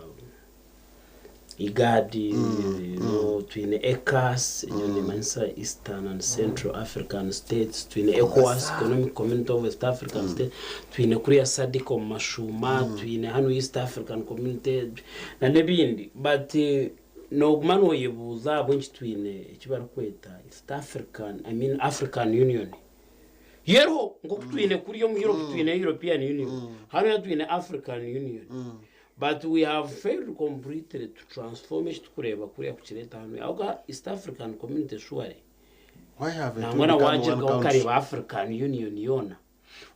IGAD no twine ECAS egyo nemanyisa Eastern and Central African States twine ECOWAS Economic Community of West African States twine kuriya SADC omu mashuuma twine hanu East African Community na n'ebindi but Nooguma nooyebuuza ahabw'enki twine eki barikweta East African, I mean African Union. Yo eriho nk'oku twine kuriya omu Europe twine European Union, hanuya twine African Union. But we have failed completely to transform eki turikureeba kuriya kukireeta hanuya. Ahabw'okuba East African Community surely Why haven't we nangwa na become one waagirugaho country? okareeba African Union yoona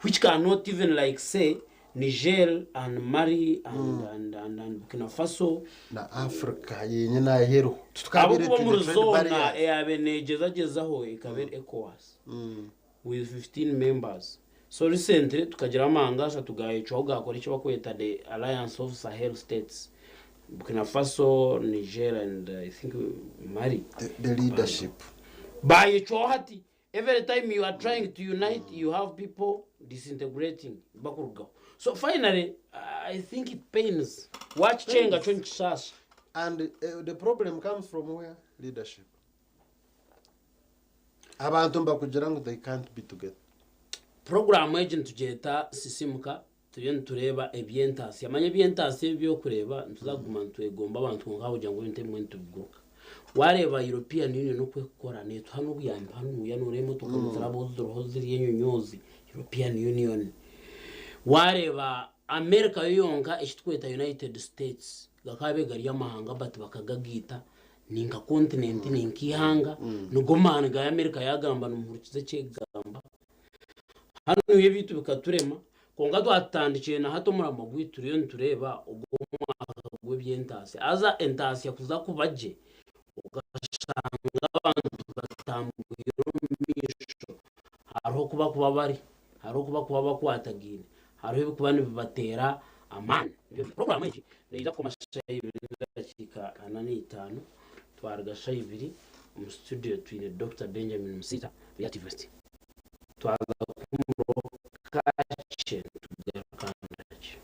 which cannot even like say Niger and Mali and, and, and, and Burkina Faso Na Africa yenyine aheeruho. Titukabaire ahabw'okuba twine omuri trade zoona barriers. eyaabaire neegyezagyezaho ekaba eri ECOWAS with 15 members. So recently tukagira amahanga ashatu gaayecwaho gaakora eki barikweta the Alliance of Sahel States, Burkina Faso, Niger and I think Mali. The leadership. Baayecwaho hati Every time you are trying to unite you have people disintegrating bakurugaho so finally I think it pains wakikyenga kyo nikishaasha. And uh, the problem comes from where? Leadership. Abantu nibakugira ngu they can't be together. Puroguraamu egi nitugyeta Sisimuka Turiyo nitureeba eby'entaasya. Manya eby'entaasya ebi eby'okureeba, nituza kuguma nitwegomba abantu kwonka ahabw'okugira ngu ebintu ebimwe nitubiguruka. Waareeba European Union oku erikukora, neetuha n'obuyambi hanuuya nooreeba emotoka niziraba ziriho ziri enyonyoozi, European Union. Waareeba America yo yonka eki turikweta United States, gakaabaire gari amahanga but bakagagaita, ni nka continent, ni nk'eihanga, nigo maani ga America yaagamba nimuhurikiza eki ekugamba. Hanu ebintu bikaturema, kwonka twatutandikire na hati omurimo gwaitu turiyo nitureeba ogw'omwaka gw'eby'entaasya. Haza entaasya kuza kuba gye, okashanga abantu batambwire omu maisho, hariho oku barikuba bari, hariho oku barikuba bakwatagaine, hariho ebirikuba nibibateera amaani. Puroguraamu egi neija kukoma shaaha ibiri n'edakiika ana n'eitaano, twaruga shaaha ibiri omu situdiyo twine Dokita Benjamin Musiita ori aha TVET. Twaza kuhumuraho kakye nitugaruka ndakye.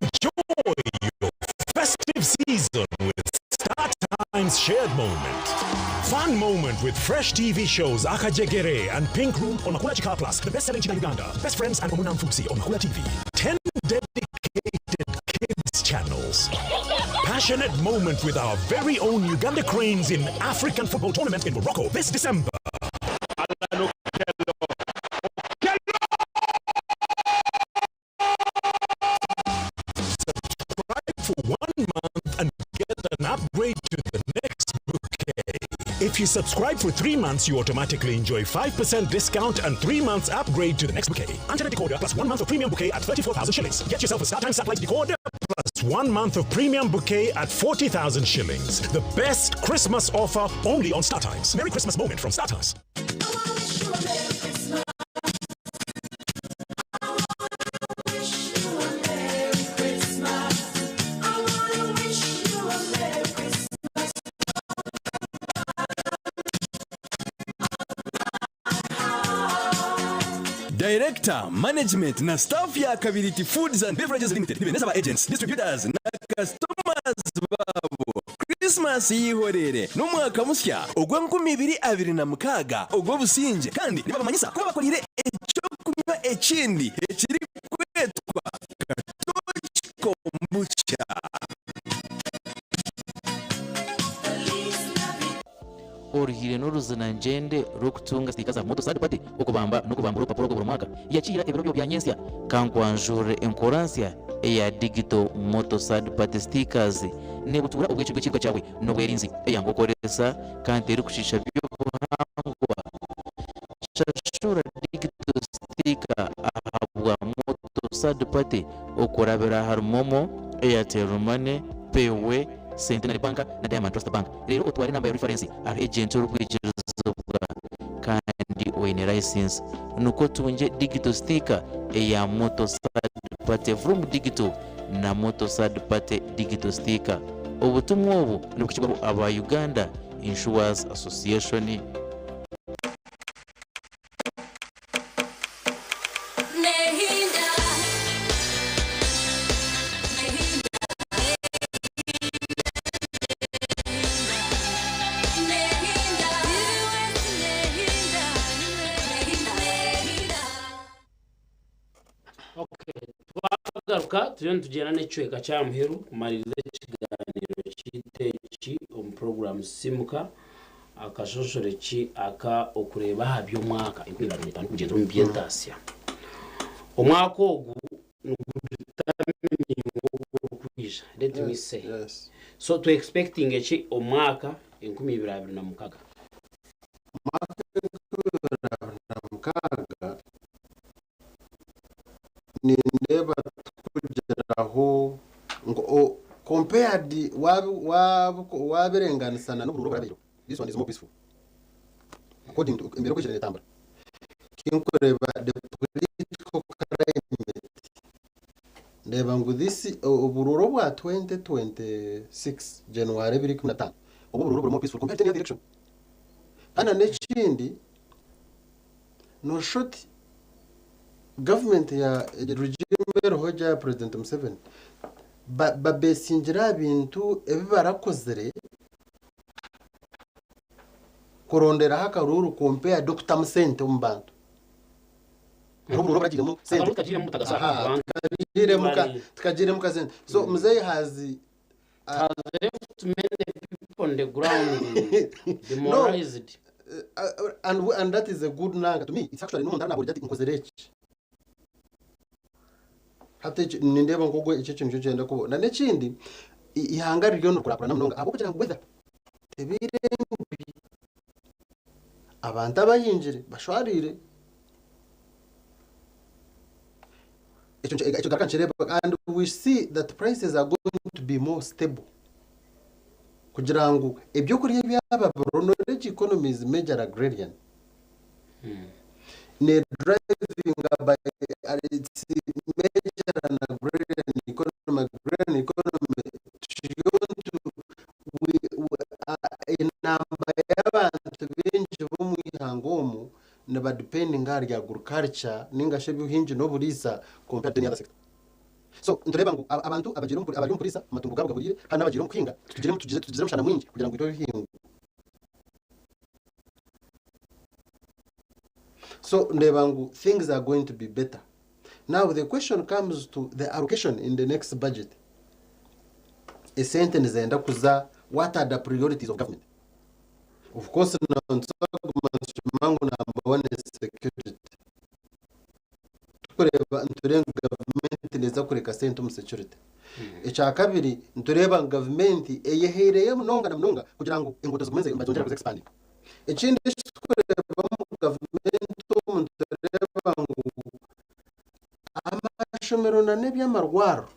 Enjoy your festive season with Star Times Shared Moment. Fun moment with fresh TV shows Akajegere and Pink Room on Makula Chika Plus, the best-selling China Uganda, Best Friends and Omunam Fusi on Makula TV. 10 dedicated kids channels. Passionate moment with our very own Uganda Cranes in African Football Tournament in Morocco this December. Subscribe for 1 month and get an upgrade to the next bouquet. If you subscribe for 3 months, you automatically enjoy 5% discount and 3 months upgrade to the next bouquet. Antenna decoder plus 1 month of premium bouquet at 34,000 shillings. Get yourself a StarTimes satellite decoder plus 1 month of premium bouquet at 40,000 shillings. The best Christmas offer only on StarTimes. Merry Christmas moment from StarTimes. Director, Management na staff ya Kabiriti Foods and Beverages Limited nibeendeza ba agents, distributors na customers baabo Christmas y'eihorere n'omwaka musya ogw'enkumi ibiri abiri na mukaaga ogw'obusingye kandi nibabamanyisa ku babakoreire eky'okunywa. ekindi ekirikwetwa Katoki Kombucha. Oruhiire n'oruzina-ngyende rw'okutunga sitiika za Moto Third Party okubamba n'okubambura orupapura orwo buri mwaka. Yakiira ebiro byo bya nyentsya. Ka nkwanjurire enkora nsya eya Digital Moto Third Party Stickers. Neebutuura obwecumi bw'ekiiruka kyawe n'obwerinzi. Eyanguha kukoresa kandi terikushiisha by'obuhangwa. Shashura Digital Sticker ahabwa Moto Third Party okurabira ahari MoMo, Airtel Money, Payway, Centenary Bank na Diamond Trust Bank. Reero otware enamba ya reference ahari ejenti orikwikirizibwa kandi oine layisinsi nikwo otungye digital sticker eya Moto Third Party Vroom Digital na Moto Third Party Digital Sticker. Obutumwa obu nibukuhikibwaho aba Uganda Insurers Association. Twagaruka turiyo nitugyenda n'ekicweka kya muheru kumaririza ekiganiro kyaitu eki omu puroguramu Simuka. Akashoshore ki aka okureeba aha by'omwaka 2025 kugyendera omu by'entaasya? Omwaka ogu nigudetermininga ogurikwija, let me say. So tu expectinge ki omu mwaka 2026? Omwaka 2026 Nindeeba tukugiraho ngu compared wabirenganisa na n'obururu oburabaireho this one is more peaceful according to embeera oku ekiire netambura. Kinkureeba the political climate ndeeba ngu this obururu obwa 2026 January 2025 obu obururu buri more peaceful compared to any other election. Kandi na n'ekindi Nooshusha oti gavumenti ya regime eriho egi eya President Museveni babeesingire aha bintu ebi barakozire kuronderaho akaruuru compared okutamu sente omu bantu. Hariho oburuuru oburagiiremu sente. Akaruuru kagiiremu butagasa Aha, tikagiiremu kasente. So muzeeyi has Has left many people on the ground demoralized. No, and that is a good nanga to me. It's actually n'omuntu aranaburira ati nkozire eki. Hati eki nindeeba nk'ogwo ekyo ekintu nikyo kyenda kubaho. Na n'ekindi ihanga ririyo nirikurakurana munonga ahabw'okugira ngu weather tebaire mbi. Abantu abahingire bashwariire. Ekyo ekyo ngaruka nkireeba and we see that prices are going to be more stable kugira ngu ebyokurya byaba biriho knowledge economy is major agrarian ne drivinga by it's major an agrarian economy agrarian economy turiyo nitu we we enamba y'abantu baingi b'omu ihanga omu nibadependinga ahari agriculture ninga shi eby'obuhingi n'oburiisa compared to any other sector. So nitureeba ngu abantu abagiire omu abari omu kuriisa amatungo gaabo gahuriire kandi n'abagiire omu kuhinga titugire tugire tugizire omushana mwingi kugira ngu itwe ebihingwa. So ndeeba ngu things are going to be better. Now the question comes to the allocation in the next budget. Esente nizenda kuza what are the priorities of government? Of course nituza kuguma nitukimanya ngu number one is security. Tukureeba nitureeba ngu gavumenti neeza kureka sente omu security. Ekyakabiri nitureeba ngu gavumenti eyehaireyo munonga na munonga kugira ngu enguuto zigume nibagyongyera kuzi expandinga. Ekindi eki turikureeba omu gavumenti omu nitureeba ngu amashomero na n'eby'amarwariro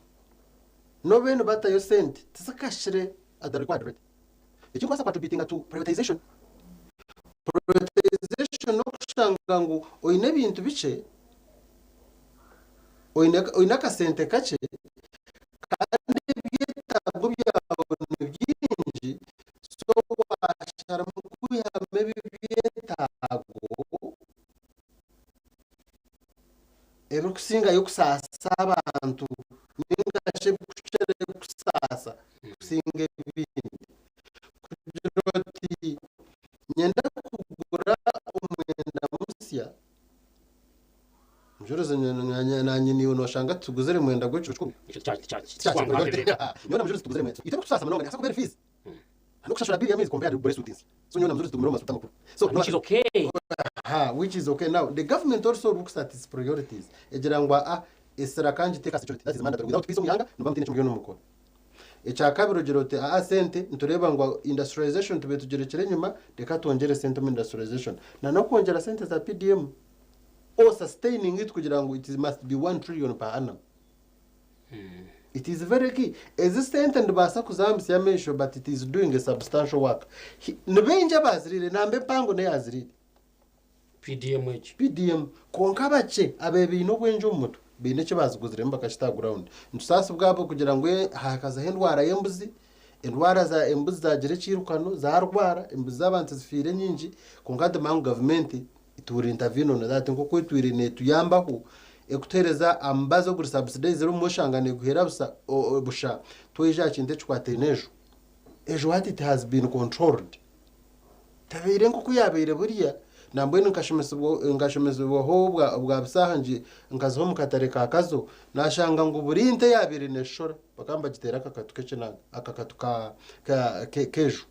n'obu nibatayo sente tizikahikire at the required rate. Ekirikubaasa ku attributinga to prioritisation. Prioritisation n'okushanga ngu oine ebintu bikye, oine oine akasente kakye kandi ebyetaago byawe ni bingi so waasharamu kwihamu ebi ebyetaago ebirikusingayo kusaasa abantu ninga shi ebirikukirayo kusaasa kusinga ebindi. Kugira oti niinyenda kugura omwenda musya, Mujurizi nanye niiwe noshanga tutuguzire mwenda gw'ekyo Nyowe na Mujurizi tuguzire mwenda. Itwe kutusaasa munonga nihaasa kuba eri fees. N'okushashura bill y'amaizi compared kugura esuuti nsya. So nyowe na Mujurizi tugumire omu masuuti amakuru. So Which is okay. Aha, which is okay. Now, the government also looks at its priorities. Egira ngu aa, esira ka ngiteeke aha security. That is mandatory. Without peace omu ihanga, nimuba mutaine eki muriyo nimukora. Ekyakabiri ogira oti aa sente nitureeba ngu industrialization tubaire tugirekire enyima, reka twongyere sente omu industrialization. Na n'okwongyera sente za PDM or sustaining it kugira ngu it must be one trillion per annum. It is very key. Ezi sente nibaasa kuzambisya amaisho but it is doing a substantial work. Ni baingi abaaziriire, namba empango n'eyaaziriire. PDM egi. PDM. Kwonka bakye ababaire baine obwengye omu mutwe baine eki baaziguziremu bakakita aha ground. Nitusaasibwa abo kugira ngu hakazaho endwara y'embuzi, endwara za embuzi zaagira ekiirukano zaarwara, embuzi z'abantu zifiire nyingi, kwonka nitumanya ngu gavumenti it will intervene on that nk'oku etwire neetuyambaho ekutuheereza omubazi oguri subsidized obumwe oshanga neeguheera busa busha twaija aha kintu ekikwataine enju. Enju hati it has been controlled. Tabaire nk'oku yaabaire buriya, nambwenu nkashomesibwaho obwa busaaha ngi nkaza omu katare ka Kazo, naashanga ngu buri nte eyaabaire neeshora bakaba nibagiteera akakatu k'ekinanga, akakatu k'eju.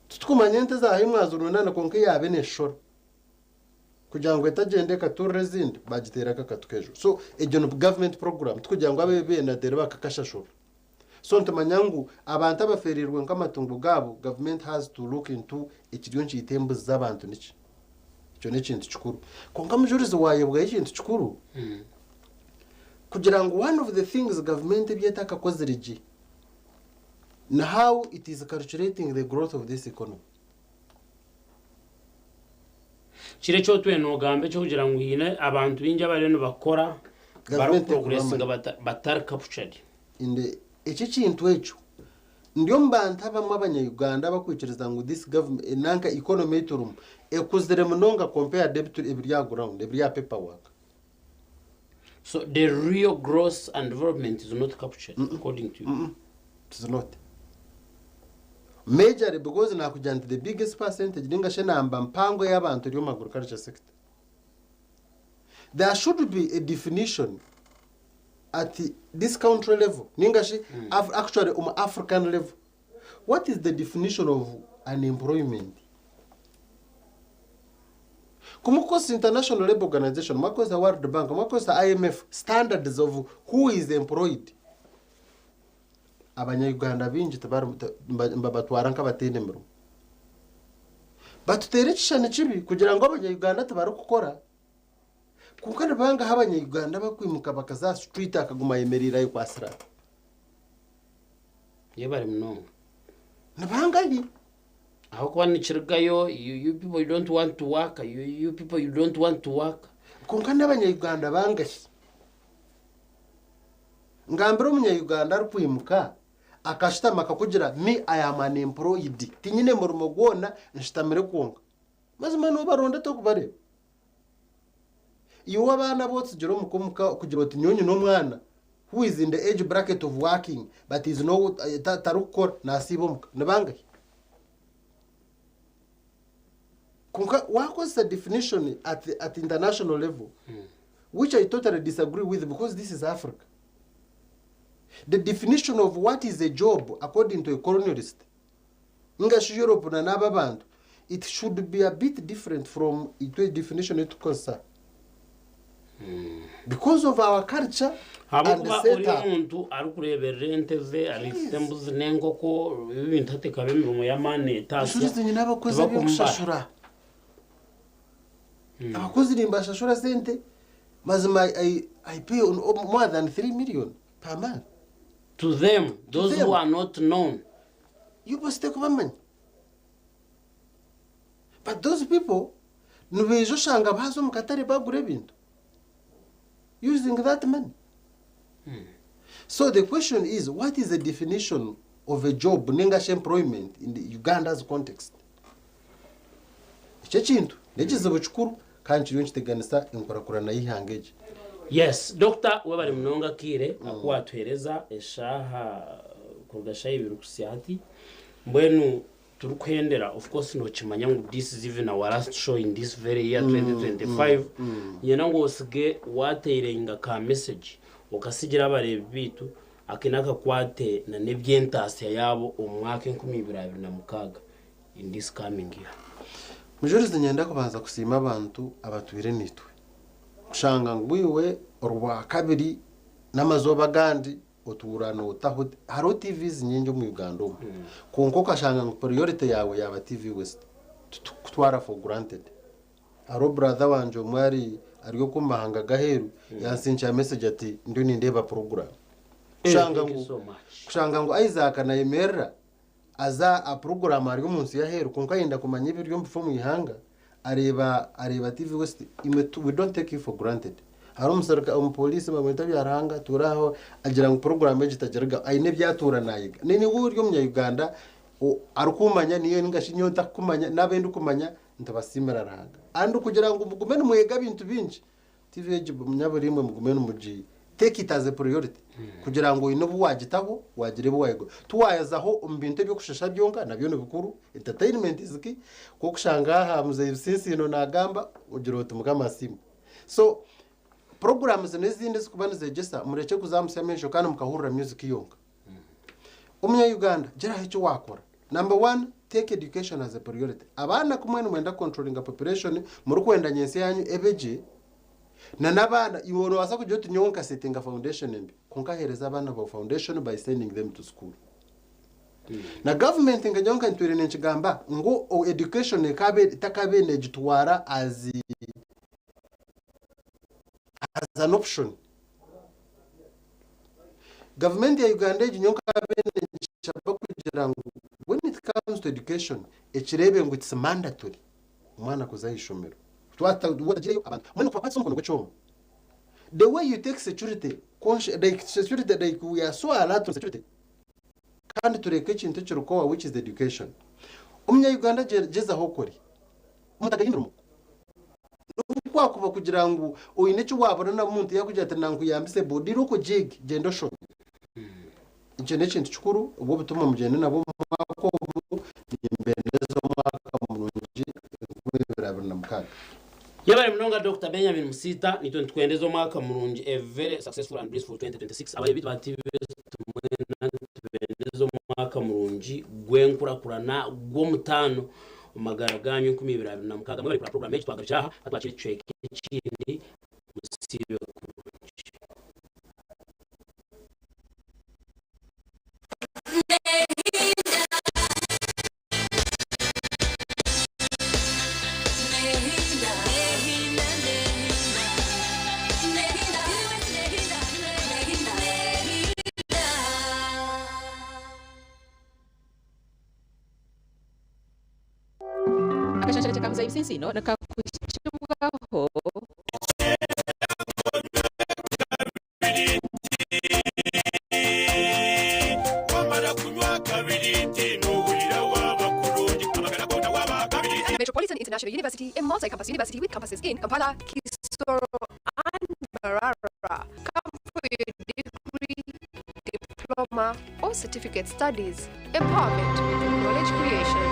Titurikumanya ente zaaha mwazirundaana kwonka eyaaba neeshora kugira ngu etagyenda ekaturira ezindi bagiteera akakatu k'eju. So egyo ni government program tikugira ngu abeebembezi bakakashashura. So nitumanya ngu abantu abafeereirwe nk'amatungo gaabo, government has to look into ekiriyo nikiita embuzi z'abantu niki. Ekyo n'ekintu kikuru. Kwonka mujurizi waayebwayo ekintu kikuru, kugira ngu one of the things government ebi etakakozire gye ni how it is calculating the growth of this economy. Kiri eki otwire noogamba eky'okugira ngu haine abantu baingi abariyo nibakora Gavumenti barikuprogressinga ekubamanyi. batari captured. In the eki ekintu ekyo ndi omu bantu abamwe abanya-Uganda abakwikiriza ngu this government nanka economy ei turimu ekuzire munonga compared ebiri aha ground ebiri aha paper work. So the real growth and development is not captured according to you. It is not. Majorly because nakugira nti the biggest percentage ninga shi enamba mpango ey'abantu eri omu agriculture sector. There should be a definition at this country level ninga shi actually omu African level. What is the definition of unemployment? Ku mukukozesa International Labour Organization, mwakozesa World Bank, mwakozesa IMF standards of who is employed, abanya-Uganda baingi tibari nibabatwara nk'abataine mirimo. Batuteera ekishushani kibi kugira ngu abanya-Uganda tibarikukora. Kwonka nibangahi abanya-Uganda abakwimuka bakaza aha street akaguma ayemereire ayekwatsire ati? Yebare munonga. Nibangahi? Ahabw'okuba nikirugayo, you, you people you don't want to work, you, you people you don't want to work. Kwonka n'abanya-Uganda bangahi? Ngambira omunya-Uganda arikwimuka akashutama akakugira me I am unemployed, tinyine murimo gwona nshutamire kwonka. Mazima nobaronda tokubareeba. Iwe abaana abu otsigire omuka omuka kugira oti nyowe nyine omwana who is in the age bracket of working but is no tarikukora nasiiba omuka nibangahi? Kwonka wakozesa definition at international level which I totally disagree with because this is Africa. The definition of what is a job according to a colonialist ninga shi Europe na n'aba abantu it should be a bit different from itwe definition ei turikukozesa because of our culture and Ahabw'okuba ori set up. omuntu arikureeberera ente ze, ariisa embuzi n'enkoko, ebi ebintu hati ekaba emirimo y'amaani etaasya, Mushurizi nyine abakozi tibakumubara. ab'okushashura. Abakozi nimbashashura sente mazima I pay on, more than 3 million per month. To them, those them. who are not known. You must kubamanya. But those people nibaija oshanga baza omu katare bagura ebintu using that money. So the question is, what is the definition of a job ninga shi employment in the Uganda's context? Ekyo ekintu n'ekizibu kikuru kandi kiriyo nikiteganisa enkurakurana y'eihanga egi. Yes, Doctor webare munonga akaire aku watuhereza eshaaha kuruga shaaha ibiri kuhitsya hati. Mbwenu Turikuhendera, of course nokimanya ngu this is even our last show in this very year 2025, niinyenda ngu osige watairinga ka message okasigira abareebi baitu akaine akakwate na n'eby'entaasya yaabo omu mwaka 2026 in this coming year. Mujurizi niinyenda kubanza kusiima abantu abatwire naitwe kushanga ngu iwe orwakabiri n'amazooba agandi otuura nootaho hariho TVs nyingi omu Uganda omu kwonka okashanga ngu priority yaawe yaaba TV West titukutwara for granted. Hariho brother wangye omwe ari ari okwo omu mahanga g'aheeru yansinkira message ati ndiyo nindeeba program kushanga Thank you ngu so much. kushanga ngu Isaac nayemerera aza aha program ari omu nsi y'aheeru kwonka ayenda kumanya ebiri omu bifo omu ihanga areeba areeba TV West imwe tu we don't take you for granted. Hariho omuserika omupoliisi bamweta Byaruhanga atuura aho agira ngu program egi tagirigaho aine ebi atuura naayega. Niiwe ori omunya-Uganda o arikumanya niiwe ninga shi nyowe ntakukumanya n'abu ndikumanya nitubasiimira Ruhanga. And kugira ngu mugume nimwega ebintu bingi TV egi nyabura imwe mugume nimugi take it as a priority kugira ngu oine obu waagitaho waagira ebi waayega. Tiwaazaho omu bintu eby'okushesha byonka nabyo ni bikuru, entertainment is key, ku orikushanga aha muzeeyi Bisinsiino naagamba ogira oti Mukama asiimwe. So puroguraamu zinu ezindi ezirikuba nizeegyesa murekye kuzamutsya amaisho kandi mukahurira music yonka. Omunya-Uganda giraho eki waakora. Number one, take education as a priority. Abaana ku mwena nimwenda kucontrollinga population, murikwenda nyentsya yaanyu ebe gye, na n'abaana, iwe noobaasa kugira oti nyowe nkasetinga foundation mbi, kwonka heereza abaana baawe foundation by sending them to school. Na gavumenti nka nyowe nka ntwire ninkigamba ngu education ekaabe etakabaire neegitwara as as an option. Gavumenti ya Uganda egi nyowe nkabaire ningishaba kugira ngu when it comes to education ekireebe ngu it's mandatory omwana kuza aha ishomero. Twatagireyo abantu mbwenu kubakwatisa omukono gw'ekyoma. The way you take security consci like security like we are so alert on security kandi tureke ekintu ekirikowa which is education. Omunya Uganda gyezaho okore. Omuntu agaye emirimo. N'obu kwakuba kugira ngu oine eki waabona na omuntu yaakugira ati nankuyambise boda irooko ogyege, gyenda oshome. Ekyo n'ekintu kikuru, obwo obutumwa mugyende nabwo omu mwaka ogu, nimbendeza omwaka murungi 2026. Yebare munonga Dokita Benjamin Musiita, naitwe nitukwendeza omwaka murungi a very successful and blissful 2026. Abareebi baitu ba TV mwena nitubendeza omwaka murungi gw'enkurakurana gw'omutaano omu magara gaanyu 2026. Mwebare kureba puroguraamu egi, twagarukira aha, ka twakire ekicweka ekindi, musiibe kurungi. Akashansharakye ka Muzeeyi Bisinsiino nikakuhikibwaho. Metropolitan International University, a multi-campus university with campuses in Kampala, Kisoro, and Mbarara. Come for your degree, diploma, or certificate studies. Empowerment, knowledge creation.